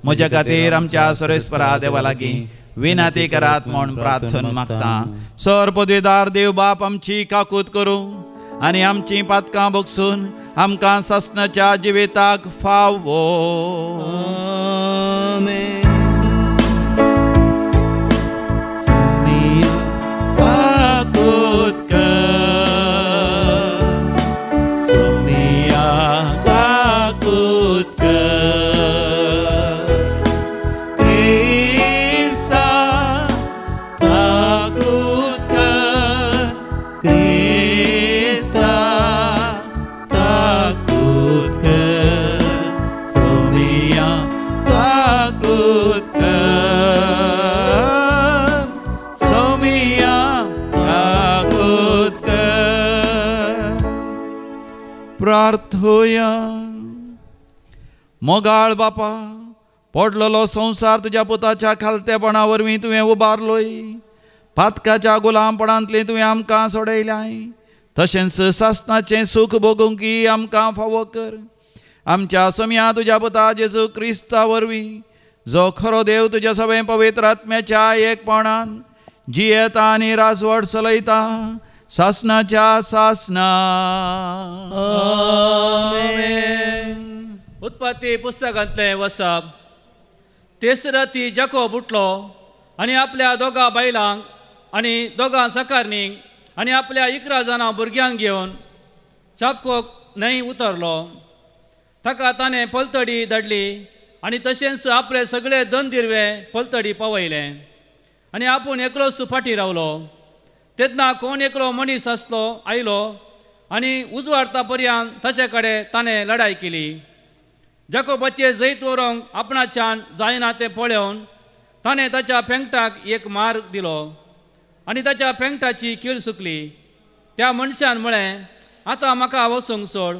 म्हज्या खातीर आमच्या सर्वेस्परा देवा लागीं विनंती करात म्हूण प्रार्थना मागता। सर पदवेदार देव बाप आमची काकूत करूं आनी आमचीं पातकां बगसून आमकां सासणाच्या जिविताक फावो। काकूत कर, सोमिया काकूत कर, क्रिस्ता काकूत कर, क्रिस्ता काकूत कर, सोमिया काकूत कर, सोमिया काकूत कर। प्रार्थोया। मोगाळ बापा, पडलेलो संवसार तुज्या पुताच्या खालतेपणा वरवीं तुवें उबारलोय, पातकाच्या गुलामपणांतली तुवें आमकां सोडयल्याय, तशेंच सासणाचें सूख भोगूंक आमकां फावो कर। आमच्या समया तुज्या पुता जेजू क्रिस्ता वरवीं, जो खरो देव तुज्या सगळें पवित्र आत्म्याच्या एकपणान जियेता आनी राजवट चलयता सासणाच्या सासणा। आमेन। उत्पत्ती पुस्तकांतलें वसप। तेच राती जाकोब उठलो आनी आपल्या दोगां बायलांक आनी दोगां सकारनींक आनी आपल्या 11 जाणां भुरग्यांक घेवन चापकोक न्हंय उतरलो। ताका ताणें पलतडी धाडली आनी तशेंच आपले सगळे दंदिरवे पलतडी पावयले आनी आपूण एकलोच फाटीं रावलो। तेन्ना कोण एकलो मनीस आसलो आयलो आनी उजवाडता पर्यंत ताचे कडेन ताणें लडाय केली। जाकोबाचें जैत व्हरूंक आपणाच्यान जायना तें पळोवन ताणें ताच्या पेंगटाक एक मार दिलो आनी ताच्या पेंगटाची कीळ सुकली। त्या मनशान म्हळें, आतां म्हाका वचूंक सोड,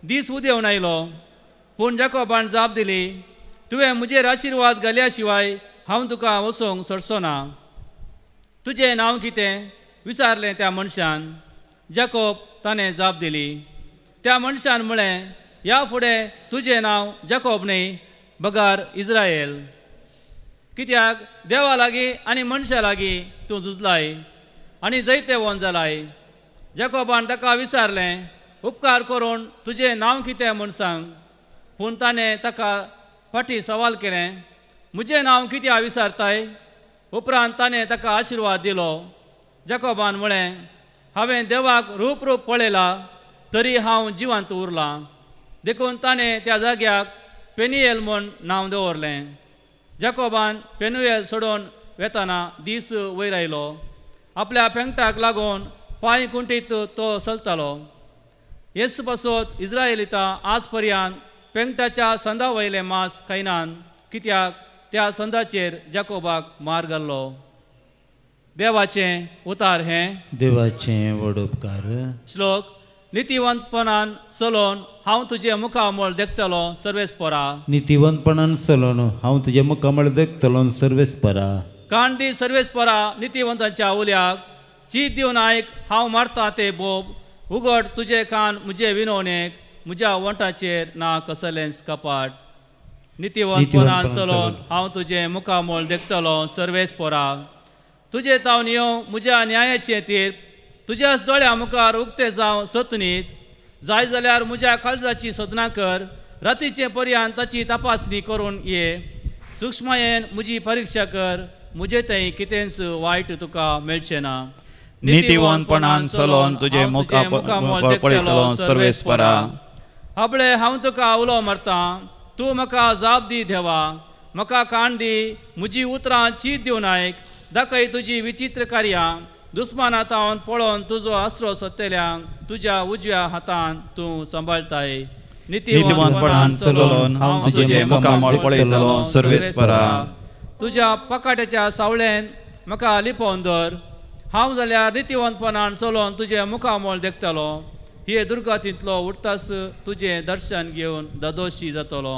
दीस उदेवन आयलो। पूण जाकोबान जाप दिली, तुवें म्हजेर आशिर्वाद घाल्या शिवाय हांव तुका वचूंक सोडचो ना। तुजें नांव कितें? विचारलें त्या मनशान। जाकोब ताणें जाप दिली। त्या मनशान म्हळें, ह्या फुडें तुजें नांव जाकोब न्हय बगर इज्रायल, कित्याक देवा लागीं आनी मनशा लागीं तूं झुजलाय आनी जैतेवंत जालाय। जाकोबान ताका विचारलें, उपकार करून तुजें नांव कितें म्हूण सांग। पूण ताणें ताका फाटीं सवाल केलें, म्हजें नांव कित्याक विचारताय? उपरांत ताणें ताका आशिर्वाद दिलो। जाकोबान म्हळें, हांवें देवाक रूप रूप पळयला तरी हांव जिवंत उरलां। देखून ताणें त्या जाग्याक पेनियल म्हूण नांव दवरलें। जाकोबान पेनुएल सोडून वेतना दीस वयर आयलो। आपल्या पेंगटाक लागून पांय कुंटीत तो चलतालो। येस पासत इज्रायलिता आज पर्यंत पेंगटाच्या संदा वयलें मांस खायनात, कित्याक त्या संदाचेर जाकोबाक मार घाल्लो। देवाचें उतार हें देवाचें व्हड उपकार। श्लोक। नितीवंतपणान चलोवन हांव तुजें मुखामळ देखतलो सर्वेस्परा. नितीवंतपणान चलोवन हांव तुजें मुखामळ देखतलो सर्वेस्परा. कान दी सर्वेस्परा नितीवंतांच्या उल्याक, चीत दिवन आयक हांव मारता ते बोब. उगड तुजे कान म्हजे विनवणेक, म्हज्या वंठाचेर ना कसलेंच कपाट. नितीवंतपणान चलोवन हांव तुजें मुखामळ देखतलो सर्वेस्परा. तुजे तावन येवं म्हज्या न्यायाचें तीर्प, तुज्याच दोळ्या मुखार उक्ते जावं सतनीत. जाय जाल्यार म्हज्या काळजाची सोदना कर, रातीचे पर्यंत ताची तपासणी करून ये. सुक्ष्मायेन म्हजी परिक्षा कर, म्हजे थंय कितेंच वायट तुका मेळचें ना. नितीवंतपणान चलोवन तुजें मुखामळ पळयतलो सर्वेस्परा. आपले हांव तुका उलो मारतां, तूं म्हाका जाप दी देवा. म्हाका कान दी, म्हजी उतरां चीत दिवन आयक. दाखय तुजी विचित्र कार्यां, दुस्माना तावन पळोवन तुजो आसरो सोदतल्यांक तुज्या उजव्या हातान तूं सांबाळताय. नितीवंतपणान चलोवन हांव तुजें मुखामळ पळयतलो सर्वेस्परा. तुज्या पकाट्याच्या सावळेन म्हाका लिपोवन दवर, हांव जाल्यार नितीवंतपणान चलोवन तुजें मुखामळ देखतलो. हे दुर्गातींतलो उठतास तुजें दर्शन घेवन दादोशी जातलो.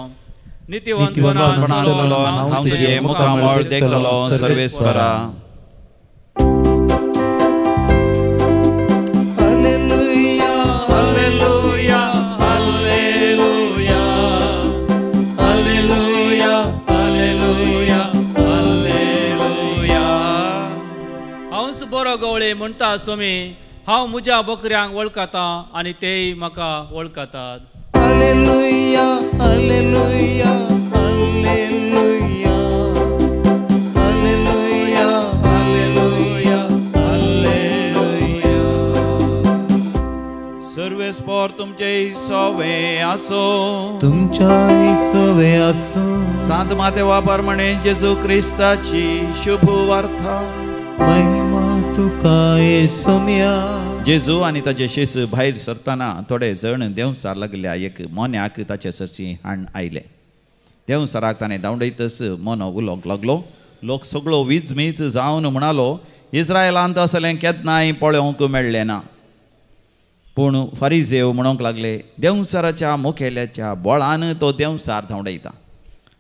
नितीवंतपणान चलोवन हांव तुजें मुखामळ देखतलो सर्वेस्परा. Hallelujah, hallelujah, hallelujah, hallelujah, hallelujah, hallelujah. हांवच बरो गवळी म्हणटा स्वामी, हांव म्हज्या बकऱ्यांक वळखता आनी तेय म्हाका वळखतात. Hallelujah, hallelujah, hallelujah, hallelujah, hallelujah, hallelujah. सर्वेस्पर तुमचे सवे आसो, तुमच्या सवे आसो. सांत मातेवा प्रमाणे जेजू क्रिस्ताची शुभ वार्ता. महिमा तुका येसोम्या. जेजू आनी ताचे शिस भायर सरतना थोडे जण देंवचार लागल्या एक मोन्याक ताचे सरशी हाण आयले. देंवचाराक ताणें धांवडयतच मोनो उलोवंक लागलो. लोक सगळो विजमीज जावन म्हणालो, इस्रायलांत असलें केन्नाय पळोवंक मेळ्ळें ना. पूण फारिजेव म्हणूंक लागले, देंवचाराच्या मुखेल्याच्या बळान तो देंवचार धांवडयता.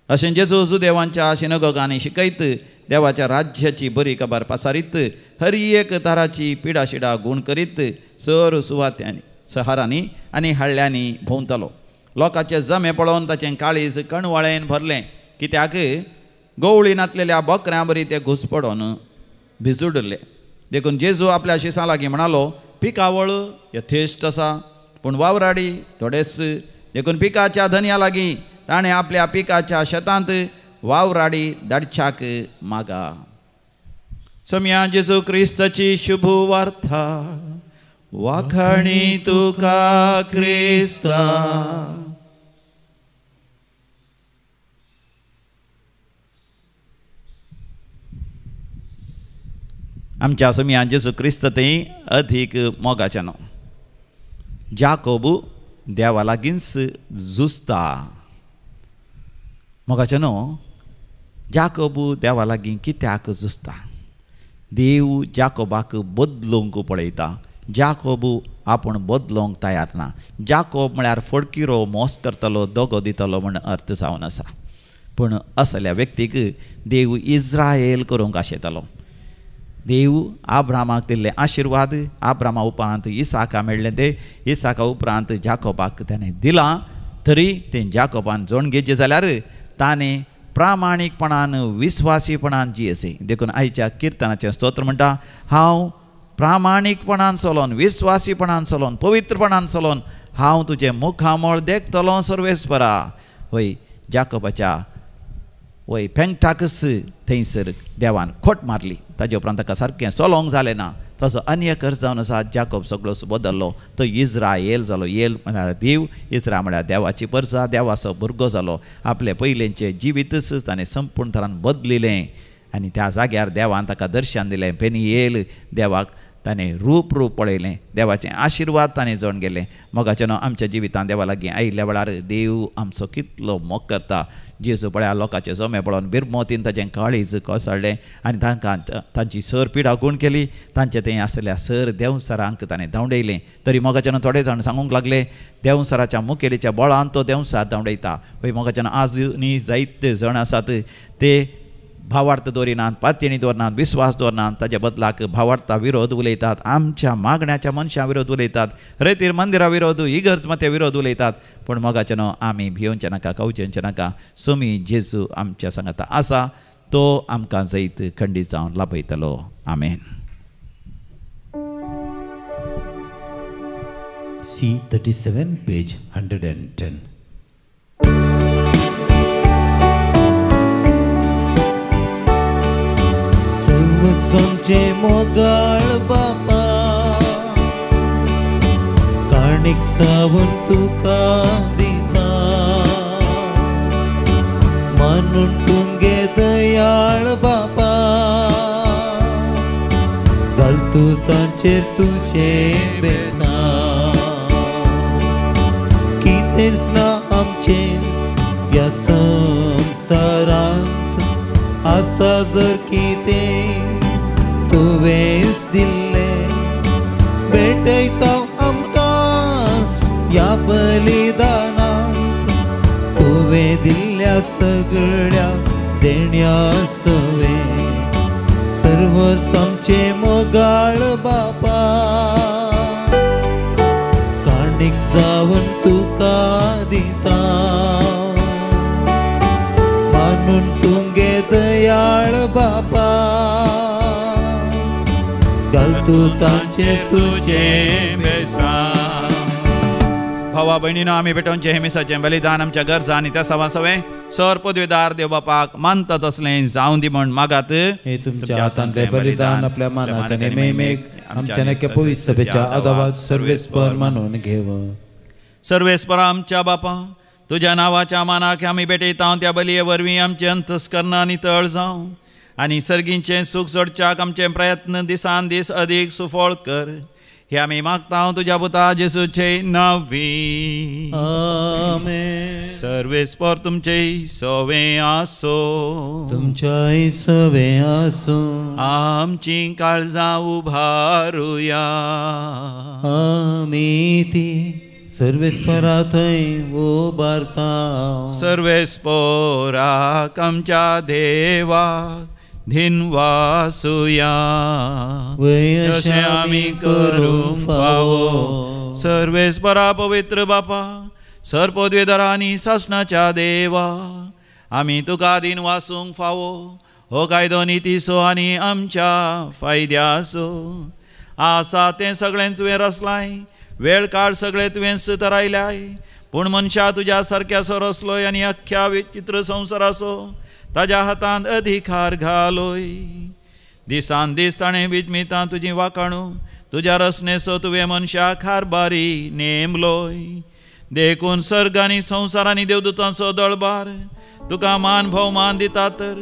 अशें जेजू जुदेवांच्या सिनगोगांनी शिकयत देवाच्या राज्याची बरी खबर पासारीत हर एक ताराची पिडाशिडा गूण करीत सर सुवात्यांनी सहारांनी आनी हळ्यांनी भोंवतालो. लोकांचे जमे पळोवन ताचें काळीज कणवाळेन भरलें, कित्याक गवळी नातलेल्या बकऱ्यां बरी ते घुस पडोन भिजुडले. देखून जेजू आपल्या शिसां लागीं म्हणालो, पिकावळ यथेश्ट आसा पूण वावराडी थोडेच. देखून पिकाच्या धनया लागीं ताणें आपल्या पिकाच्या शेतांत वावराडी धाडच्याक मागा. सम्या जेजू क्रिस्ताची शुभ वार्ता. वाखाणी तुका क्रिस्ता. आमच्या सम्या जेजू क्रिस्त थंय अधीक मोगाच्यानो जाकोब देवा लागींच झुजता. मोगाच्यानो जाकोब देवा लागीं कित्याक झुजता? देव जाकोबाक बदलूंक पळयता. जाकोब आपूण बदलूंक तयार ना. जाकोब म्हळ्यार फडकिरो, मोस करतलो, दगो दितलो म्हण अर्थ जावन आसा. पूण असल्या व्यक्तीक देव इज्रायल करूंक आशेतालो. देव आब्रामाक दिल्ले आशिर्वाद आब्रामा उपरांत इसाका मेळ्ळें, ते इसाका उपरांत जाकोबाक ताणें दिलां. तरी तें जाकोबान जोण घेतचें जाल्यार ताणें प्रामाणीकपणान विस्वासीपणान जियेसे. देखून आयच्या किर्तनाचें स्तोत्र म्हणटा, हांव प्रामाणीकपणान चलोन, विस्वासीपणान चलोन, पवित्रपणान चलोन हांव तुजें मुखामळ देखतलो सर्वेस्परा. वय जाकोबाच्या वय पेंगटाकच थंयसर देवान खोट मारली. ताजे उपरांत ताका सारकें चलोंक जालें ना. तसो अन्य अर्थ जावन आसा जाकोब सगळो बदल्लो, तो इज्रायल जालो. येल म्हळ्यार देव, इज्रा म्हळ्यार देवाची परजा, देवाचो भुरगो जालो. आपलें पयलेंचें जिवीतच ताणें संपूर्ण तरान बदलिलें आनी त्या जाग्यार देवान ताका दर्शन दिलें. पेनियेल देवाक ताणें रूप रूप पळयलें, देवाचें आशिर्वाद ताणें जोड गेलें. मोगाचें आमच्या जिवितांत देवा लागीं आयिल्ल्या वेळार देव आमचो कितलो मोग करता. जेजू पळया लोकांचे जमे पळोवन बिरमोतीन ताचें काळीज कोसळ्ळें आनी तांकां तांची सर पिडा गूण केली. तांचे थंय आसल्या सर देंवचारांक ताणें धांवडयलें. तरी मोगाच्यान थोडे जाण सांगूंक लागले देंवचाराच्या मुखेलीच्या बळान तो देंवचार धांवडयता. हय मोगाच्यान आज न्ही जायते जाण आसात ते भावार्थ दवरिनात, पातयेणी दवरनात, विस्वास दवरनात, ताच्या बदलाक भावार्था विरोध उलयतात, आमच्या मागण्याच्या मनशां विरोध उलयतात, रेतीर मंदिरा विरोध, इगर्ज माते विरोध उलयतात. पूण मोगाचें न्हू आमी भियोवचें नाका, कवचेंचें नाका. सोमी जेजू आमच्या सांगाता आसा, तो आमकां जैत खंडीत जावन लाभयतलो. आमेन. C37 page 110. सर्वसमचे मोगाळ बापा काणीक सावन तुका दिता, मानून तुंगे दयाळ बापा घाल तूं तांचेर तुजें बेसां. कितेंच ना आमचेंच ह्या संवसारांत, आसा जर कितें तुवेंच दिल्लें, भेटयता आमकां ह्या बलिदानांत तुवें दिल्ल्या सगळ्या देण्या सवें. सर्वस आमचें मोगाळ बापा काणीक जावन तुका दिता, मानून तुंगे दयाळ बापा घाल तूं तांचेर तुजें बेसां. भावा भयणीनो आमी भेटोवचें हें मिसाचें बलिदान आमच्या गरजा आनी त्या सवा सवें सर पदवेदार देव बापाक मानता तसलें जावं दी म्हण मागात. हे तुमच्या हातांतलें बलिदान आपल्या मानाक आनी महिमेक आमच्या नक्या पवित्र सभेच्या आदावात सर्वेस्पर मानून घेव. सर्वेस्पर आमच्या बापा तुज्या नांवाच्या मानाक आमी भेटयता त्या बलये वरवीं आमचें अंतस्कर्ण नितळ जावं आनी सर्गींचें सूख जोडच्याक आमचे प्रयत्न दिसान दीस अदीक सुफळ कर. हे आमी मागता तुज्या पुता जेसूचे नांवी. आमेन. सर्वेस्पर तुमचे सवें आसो, तुमच्याय सवें आसो. आमची काळजां उभारुया, आमी ती सर्वेस्परा थंय उबारता. सर्वेस्पराक आमच्या देवा धिनवासुया, अशें आमी करूंक फावो. सर्वेस्परा पवित्र बापा सर पदवेदारा आनी सासणाच्या देवा आमी तुका दिनवासूंक फावो. हो कायदो नितीचो आनी आमच्या फायद्याचो आसा तें सगळें तुवें रचलाय, वेळ काळ सगळें तुवें सुतरायल्याय. पूण मनशा तुज्या सारक्याचो रचलोय आनी अख्ख्या विचित्र संवसाराचो ताज्या हातांत अधिकार घालोय. दिसान दीस ताणें विजमितां तुजी वाकाणू तुज्या रचनेचो तुवें मनशाक कारभारी नेमलोय. देखून सर्ग आनी संवसार आनी देवदूतांचो दळबार तुका मान भोवमान दिता, तर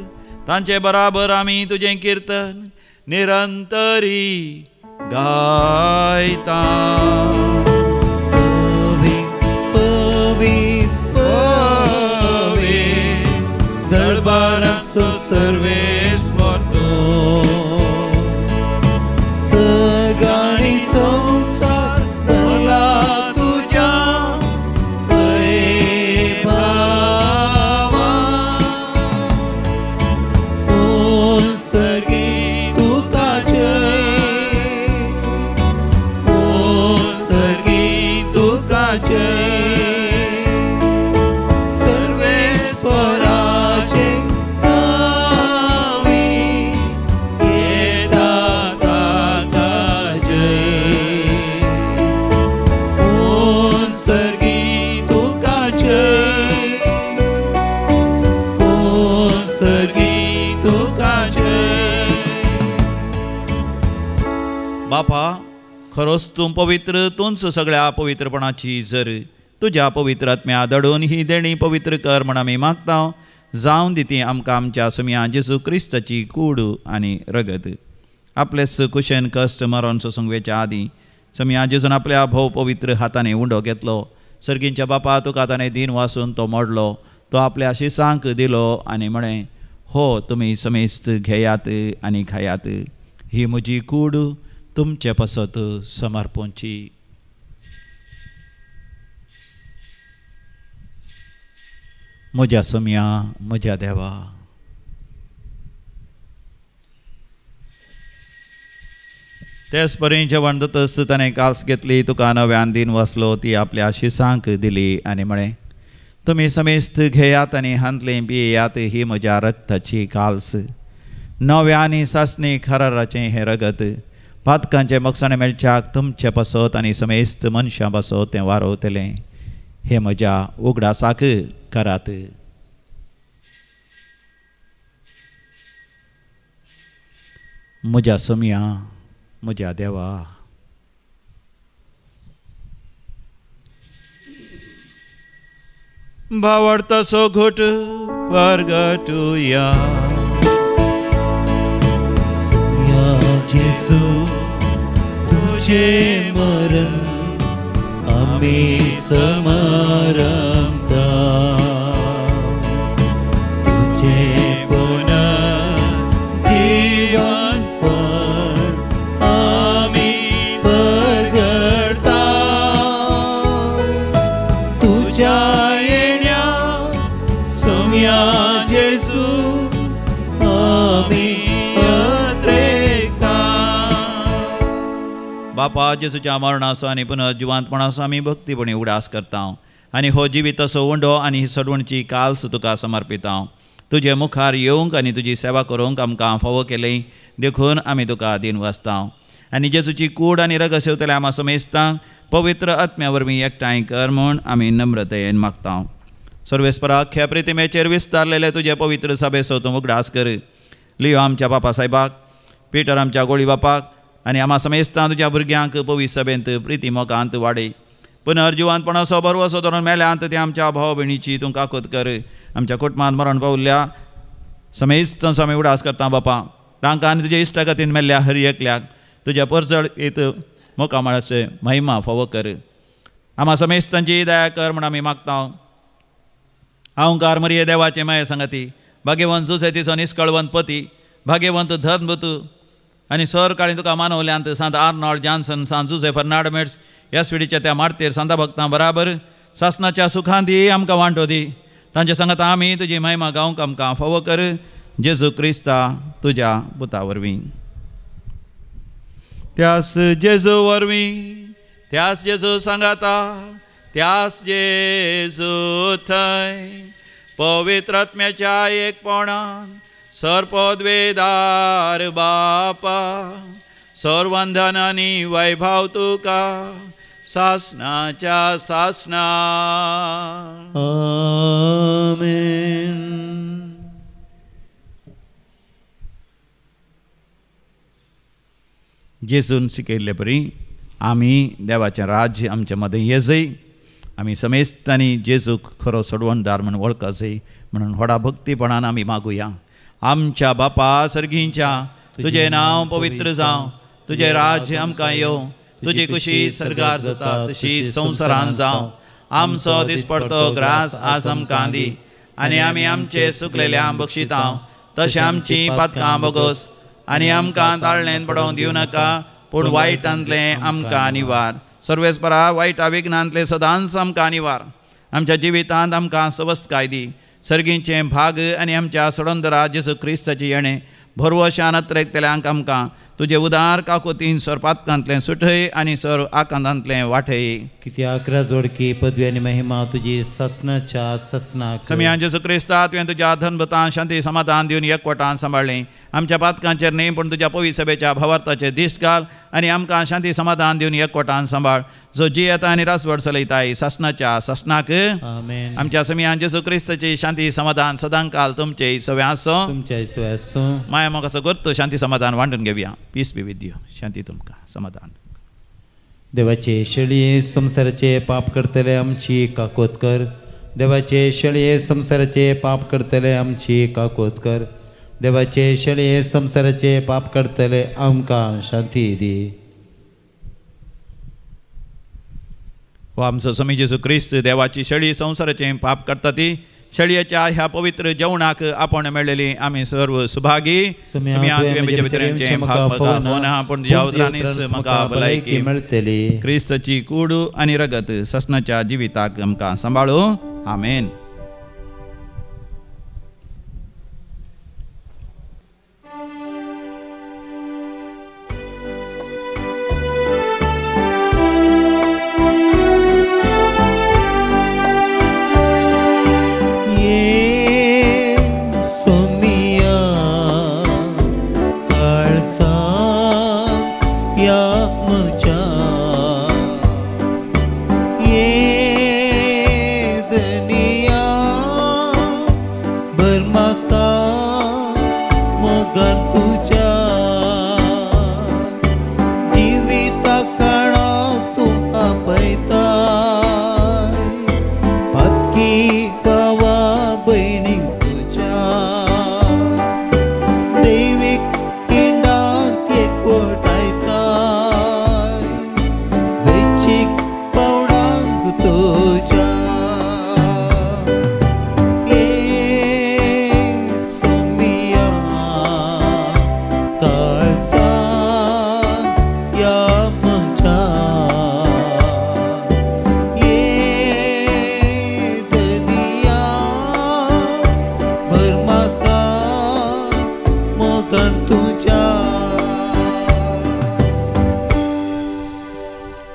तांचे बराबर आमी तुजें किर्तन निरंतरी गायता. दरबाराचो सर्वेस्पर तूं, सगळी संवसार भरला तुज्या वैभवान. सगळी तुका जय, सगळी तुका जय. बापा खरोच तूं पवित्र, तूंच सगळ्या पवित्रपणाची जर तुज्या पवित्र आत्म्या दडून ही देणी पवित्र कर म्हण आमी मागता. जावन दी ती आमकां आमच्या सुमया जेजू क्रिस्ताची कूड आनी रगत. आपलेच कुशेन कश्ट मरण सोसूंक वेच्या आदीं सम्या जेजून आपल्या भोव पवित्र हातांनी उंडो घेतलो. सर्गींच्या बापा तुका ताणें दीन वासून तो मोडलो, तो आपल्या शिसांक दिलो आनी म्हळें, हो तुमी समेस्त घेयात आनी खायात, ही म्हजी कूड तुमचे पासत समर्पणची. म्हज्या सोम्या, म्हज्या देवा, तेच परी जेवण जातच ताणें कास घेतली, तुका नव्यान दीन वाचलो, ती आपल्या शिसांक दिली आनी म्हळें, तुमी समेस्त घेयात आनी हांतलें पियेयात, ही म्हज्या रक्ताची काल्स, नव्या आनी सासणी खराराचें हें रगत, पातकांचें मोगसाणें मेळच्याक तुमचे पासत आनी समेस्त मनशां पासत तें वारवतलें, हें म्हज्या उगडासाक करात. म्हज्या सोम्या, म्हज्या देवा, भावार्थाचो घोट परगटुया. सोम्या जेजू तुझे मरण आमी समारंभता, तुझे पुनर्जीवनपण आमी परगटता, तुझ्या येण्या सोम्या जेजू आमी अत्रेकता. बापा जेजूच्या मरणाचो आनी पुनर्जिवंतपणाचो आमी भक्तीपणी उगडास करता आनी हो जिविताचो उंडो आनी ही सडवणची काल्स तुका समर्पिता. तुजे मुखार येवंक आनी तुजी सेवा करूंक आमकां फावो केली देखून आमी तुका दीन वाचता आनी जेजूची कूड आनी रगत सेवतल्या आमा समेस्तां पवित्र आत्म्या वरवीं एकठांय कर म्हूण आमी नम्रतेन मागता. सर्वेस्परा अख्ख्या प्रतिमेचेर विस्तारलेले तुजे पवित्र सभेचो तूं उगडास कर. लियो आमच्या बापा साहेबाक, पिटर आमच्या गोळी बापाक आनी आमा समेस्तां तुज्या भुरग्यांक पवित्र सभेंत प्रिती मोगांत वाडय. पुनर्जिवंतपणाचो भरवसो धरून मेल्यांत ते आमच्या भाव भयणीची तूं काकूत कर. आमच्या कुटुंबांत मरण पावल्ल्या समेस्तांचो आमी उगडास करता बापा, तांकां आनी तुज्या इश्टागतीन मेल्ल्या हर एकल्याक तुज्या परजळ येत मोकामाळाचे महिमा फावो कर. आमा समेस्तांची दया कर म्हूण आमी मागता. अहंकार मरिये देवाचे माये संगती, भाग्यवंत जुसेतीचो निस्कळवंत पती, भाग्यवंत धर्मबुत आनी सर काळी तुका मानवल्यांत सांत आर्नॉल्ड जॉन्सन, सांत जुजे फर्नांड ह्या स्विडीच्या त्या मार्तेर सांता भक्तां बराबर सासनाच्या सुखान दी आमकां वांटो दी. तांच्या सांगात आमी तुजी महिमा गावंक आमकां फावो कर. जेजू क्रिस्ता तुज्या पुता वरवीं. त्यास जेजू वरवीं, त्यास जेजू सांगाता, त्यास जेजू थंय पवित्र आत्म्याच्या एकपणान सर्पद्वेदार बापा सर्वंधन आनी वैभव तुका सासनाच्या सासना. आमेन. जेजून शिकयल्ले परी आमी देवाचें राज्य आमच्या मदें येजय. आमी समेस्तांनी जेजूक खरो सोडवणदार म्हूण वळखजय म्हणून व्हडा भक्तीपणान आमी मागुया. आमच्या बापा सर्गींच्या, तुजें नांव पवित्र जावं, तुजें राज्य आमकां येवं, तुजी कुशी सर्गार जाता तशी संवसारान जावं. आमचो दिसपडतो ग्रास आज आमकां दी आनी आमी आमचे सुकलेल्या बक्षितां तशें आमची पातकां बोगोस आनी आमकां ताळणेन पडोवंक दिवं नाका, पूण वायटांतलें आमकां निवार. सर्वेस्परा वायटा विघ्नांतलें सदांच आमकां निवार. आमच्या जिवितांत आमकां सवस्तकाय दी. सर्गींचें भाग आनी आमच्या सोडंदरा जेजू क्रिस्ताचें येणें भरवशान अत्रेकतल्यांक आमकां तुजे उदार काकुतीन सरपातकांतलें सुठय आनी सर आकांतांतलें वाटय. कित्याक राजवडकी पदवी आनी महिमा तुजी ससनाच्या ससनाक. समियान जेजू क्रिस्ता तुवें तुज्या धनभतान शांती समाधान दिवन एकवटान सांबाळ्ळें. आमच्या पातकांचेर न्हय पूण तुज्या पवित्र सभेच्या भावार्थाचेर दिश्ट घाल आनी आमकां शांती समाधान दिवन एकवटान सांबाळ, जो जियेता आनी रासवड चलयताय सासनाच्या सासनाक. आमेन. आमच्या समियान जेजू क्रिस्ताची शांती समाधान सदांकाल तुमचे सगळें आसूं. तुमचे सगळें आसूं. माया मोगाचो करतो शांती समाधान वांटून घेवया. Peace be with you. शांती तुमकां, समाधान. देवाचे शेळये संवसाराचे पाप करतले आमची काकोत कर. देवाचे शेळये संवसाराचे पाप करतले आमची काकोत कर. देवाचे शेळये संवसाराचे पाप काडटले आमकां शांती दी. हो आमचो स्वामी जेजू क्रिस्त देवाची शेळी संवसाराचें पाप काडटा ती शेळयेच्या ह्या पवित्र जेवणाक आपण मेळ्ळेली आमी सर्व सुभागी. पूण तुज्या उतरांनीच म्हाका भलायकी मेळटली. क्रिस्ताची कूड आनी रगत ससनाच्या जिविताक आमकां सांबाळू. आमेन.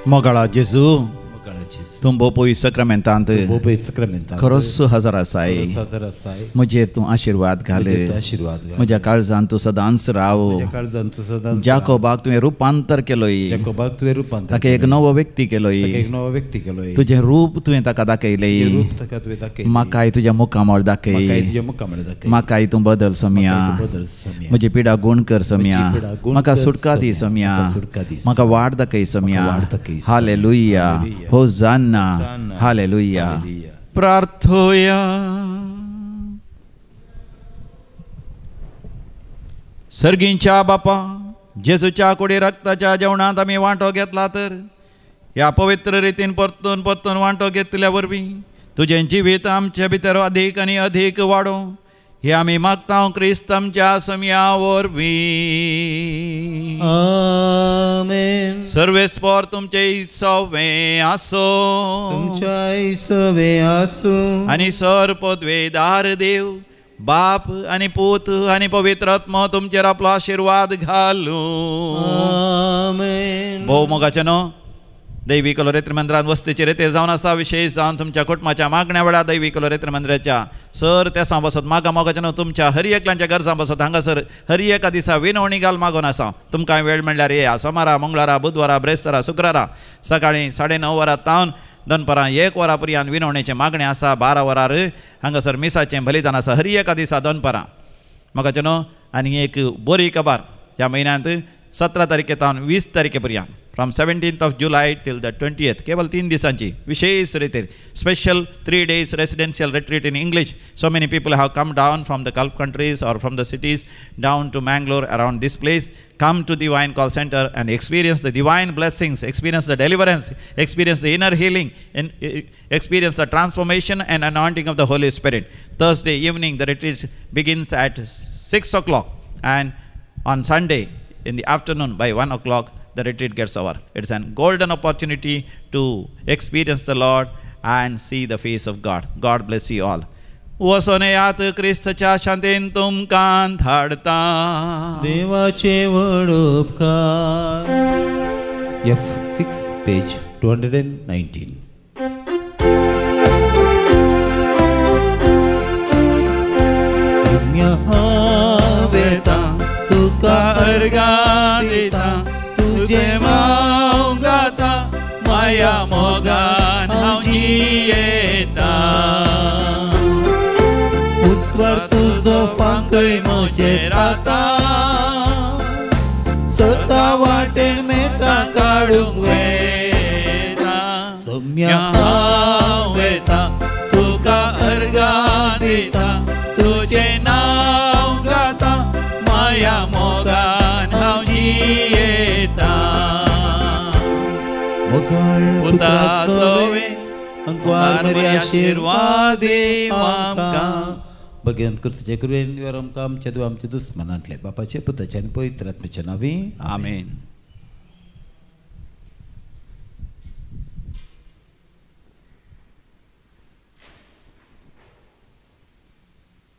मोगाळा जेजू, तूं बोपोय सक्रमेंतांत खरोच हजर आसाय. म्हजेर तूं आशिर्वाद घाल. म्हज्या काळजान तूं सदांच राव. जाकोबाक तुवें रुपांतर केलोय, ताका एक नवो व्यक्ती केलोय. तुजें रूप तुवें ताका दाखयलें. म्हाकाय तुज्या मुखामळ दाखय. म्हाकाय तूं बदल सोम्या. म्हजी पिडा गुण कर सोम्या. म्हाका सुटका दी सोम्या. म्हाका वाट दाखय सोम्या. हालेलुया. होजान्ना. हालेलुया. प्रार्थोया. सर्गींच्या बापा, जेजूच्या कुडी रक्ताच्या जेवणांत आमी वांटो घेतला तर ह्या पवित्र रितीन परतून परतून वांटो घेतल्या वरवीं तुजें जिवीत आमचे भितर अधीक आनी अधीक वाडोवं हे आमी मागता क्रिस्त आमच्या सम्या वरवीं. आमेन. सर्वेस्पर तुमचे सवे आसो. तुमच्या सवे आसूं. आनी सर पदवेदार देव बाप आनी पूत आनी पवित्र आत्मो तुमचेर आपलो आशिर्वाद घालूं. आमेन. भोव मोगाचें न्हू दैवी लोरेत्र मंदिरांत वस्तीचेर ते जावन आसा. विशेष जावन तुमच्या कुटुंबाच्या मागण्या वेळार दैवी लोरेत्र मंदिराच्या सर तेसां बसत मागा मोगाचें न्हू तुमच्या हर एकल्यांच्या गरजां बसत हांगासर हर एका दिसा विनवणी घाल मागून आसा. तुमकां वेळ म्हणल्यार येया. सोमारा, मंगळारा, बुधवारा, ब्रेस्तारा, शुक्रारा सकाळीं 9:30 वरां तावन दनपरां 1 वरां पर्यंत विनवणेचें मागणें आसा. 12 वरार हांगासर मिसाचें बलिदान आसा हर एका दिसा दनपरां. म्हाका न्हू आनी एक बरी खबर, ह्या म्हयन्यांत 17 तारखे तावन 20 तारखे पर्यंत from 17th of July till the 20th, केवल 3 दिसांची विशेष रितीर special 3 days residential retreat in English. So many people have come down from the Gulf countries or from the cities down to Mangalore around this place. Come to Divine Call Center and experience the divine blessings, experience the deliverance, experience the inner healing, and experience the transformation and anointing of the Holy Spirit. Thursday evening, the retreat begins at 6 o'clock, and on Sunday in the afternoon by 1 o'clock, the retreat gets over. It's a golden opportunity to experience the Lord and see the face of God. God bless you all. वसोनेयात क्रिस्तच्या शांतीन तुमकां धाडता. देवाचे व्हड उपकार. F6 page 219. सम्या वेता तुका अर्गां दिता, तुजें माव गाता, माया मोगान हांव जियेता. उस्वार तुजो फांकय म्हजेर आतां, सता वाटेन मेटां काडूंक वेता. सम्या हांव वेता तुका अर्गां दिता, तुजें नांव गाता, मोगाळ पुता सवे अंकवार मरी आशिर्वाद आमकां. भगवंत क्रिस्ताचे कृपेन आमकां आमच्या देवा आमच्या दुस्मनांतले बापाचे पुताचे आनी पवित्र आत्म्याच्या नांवी. आमेन.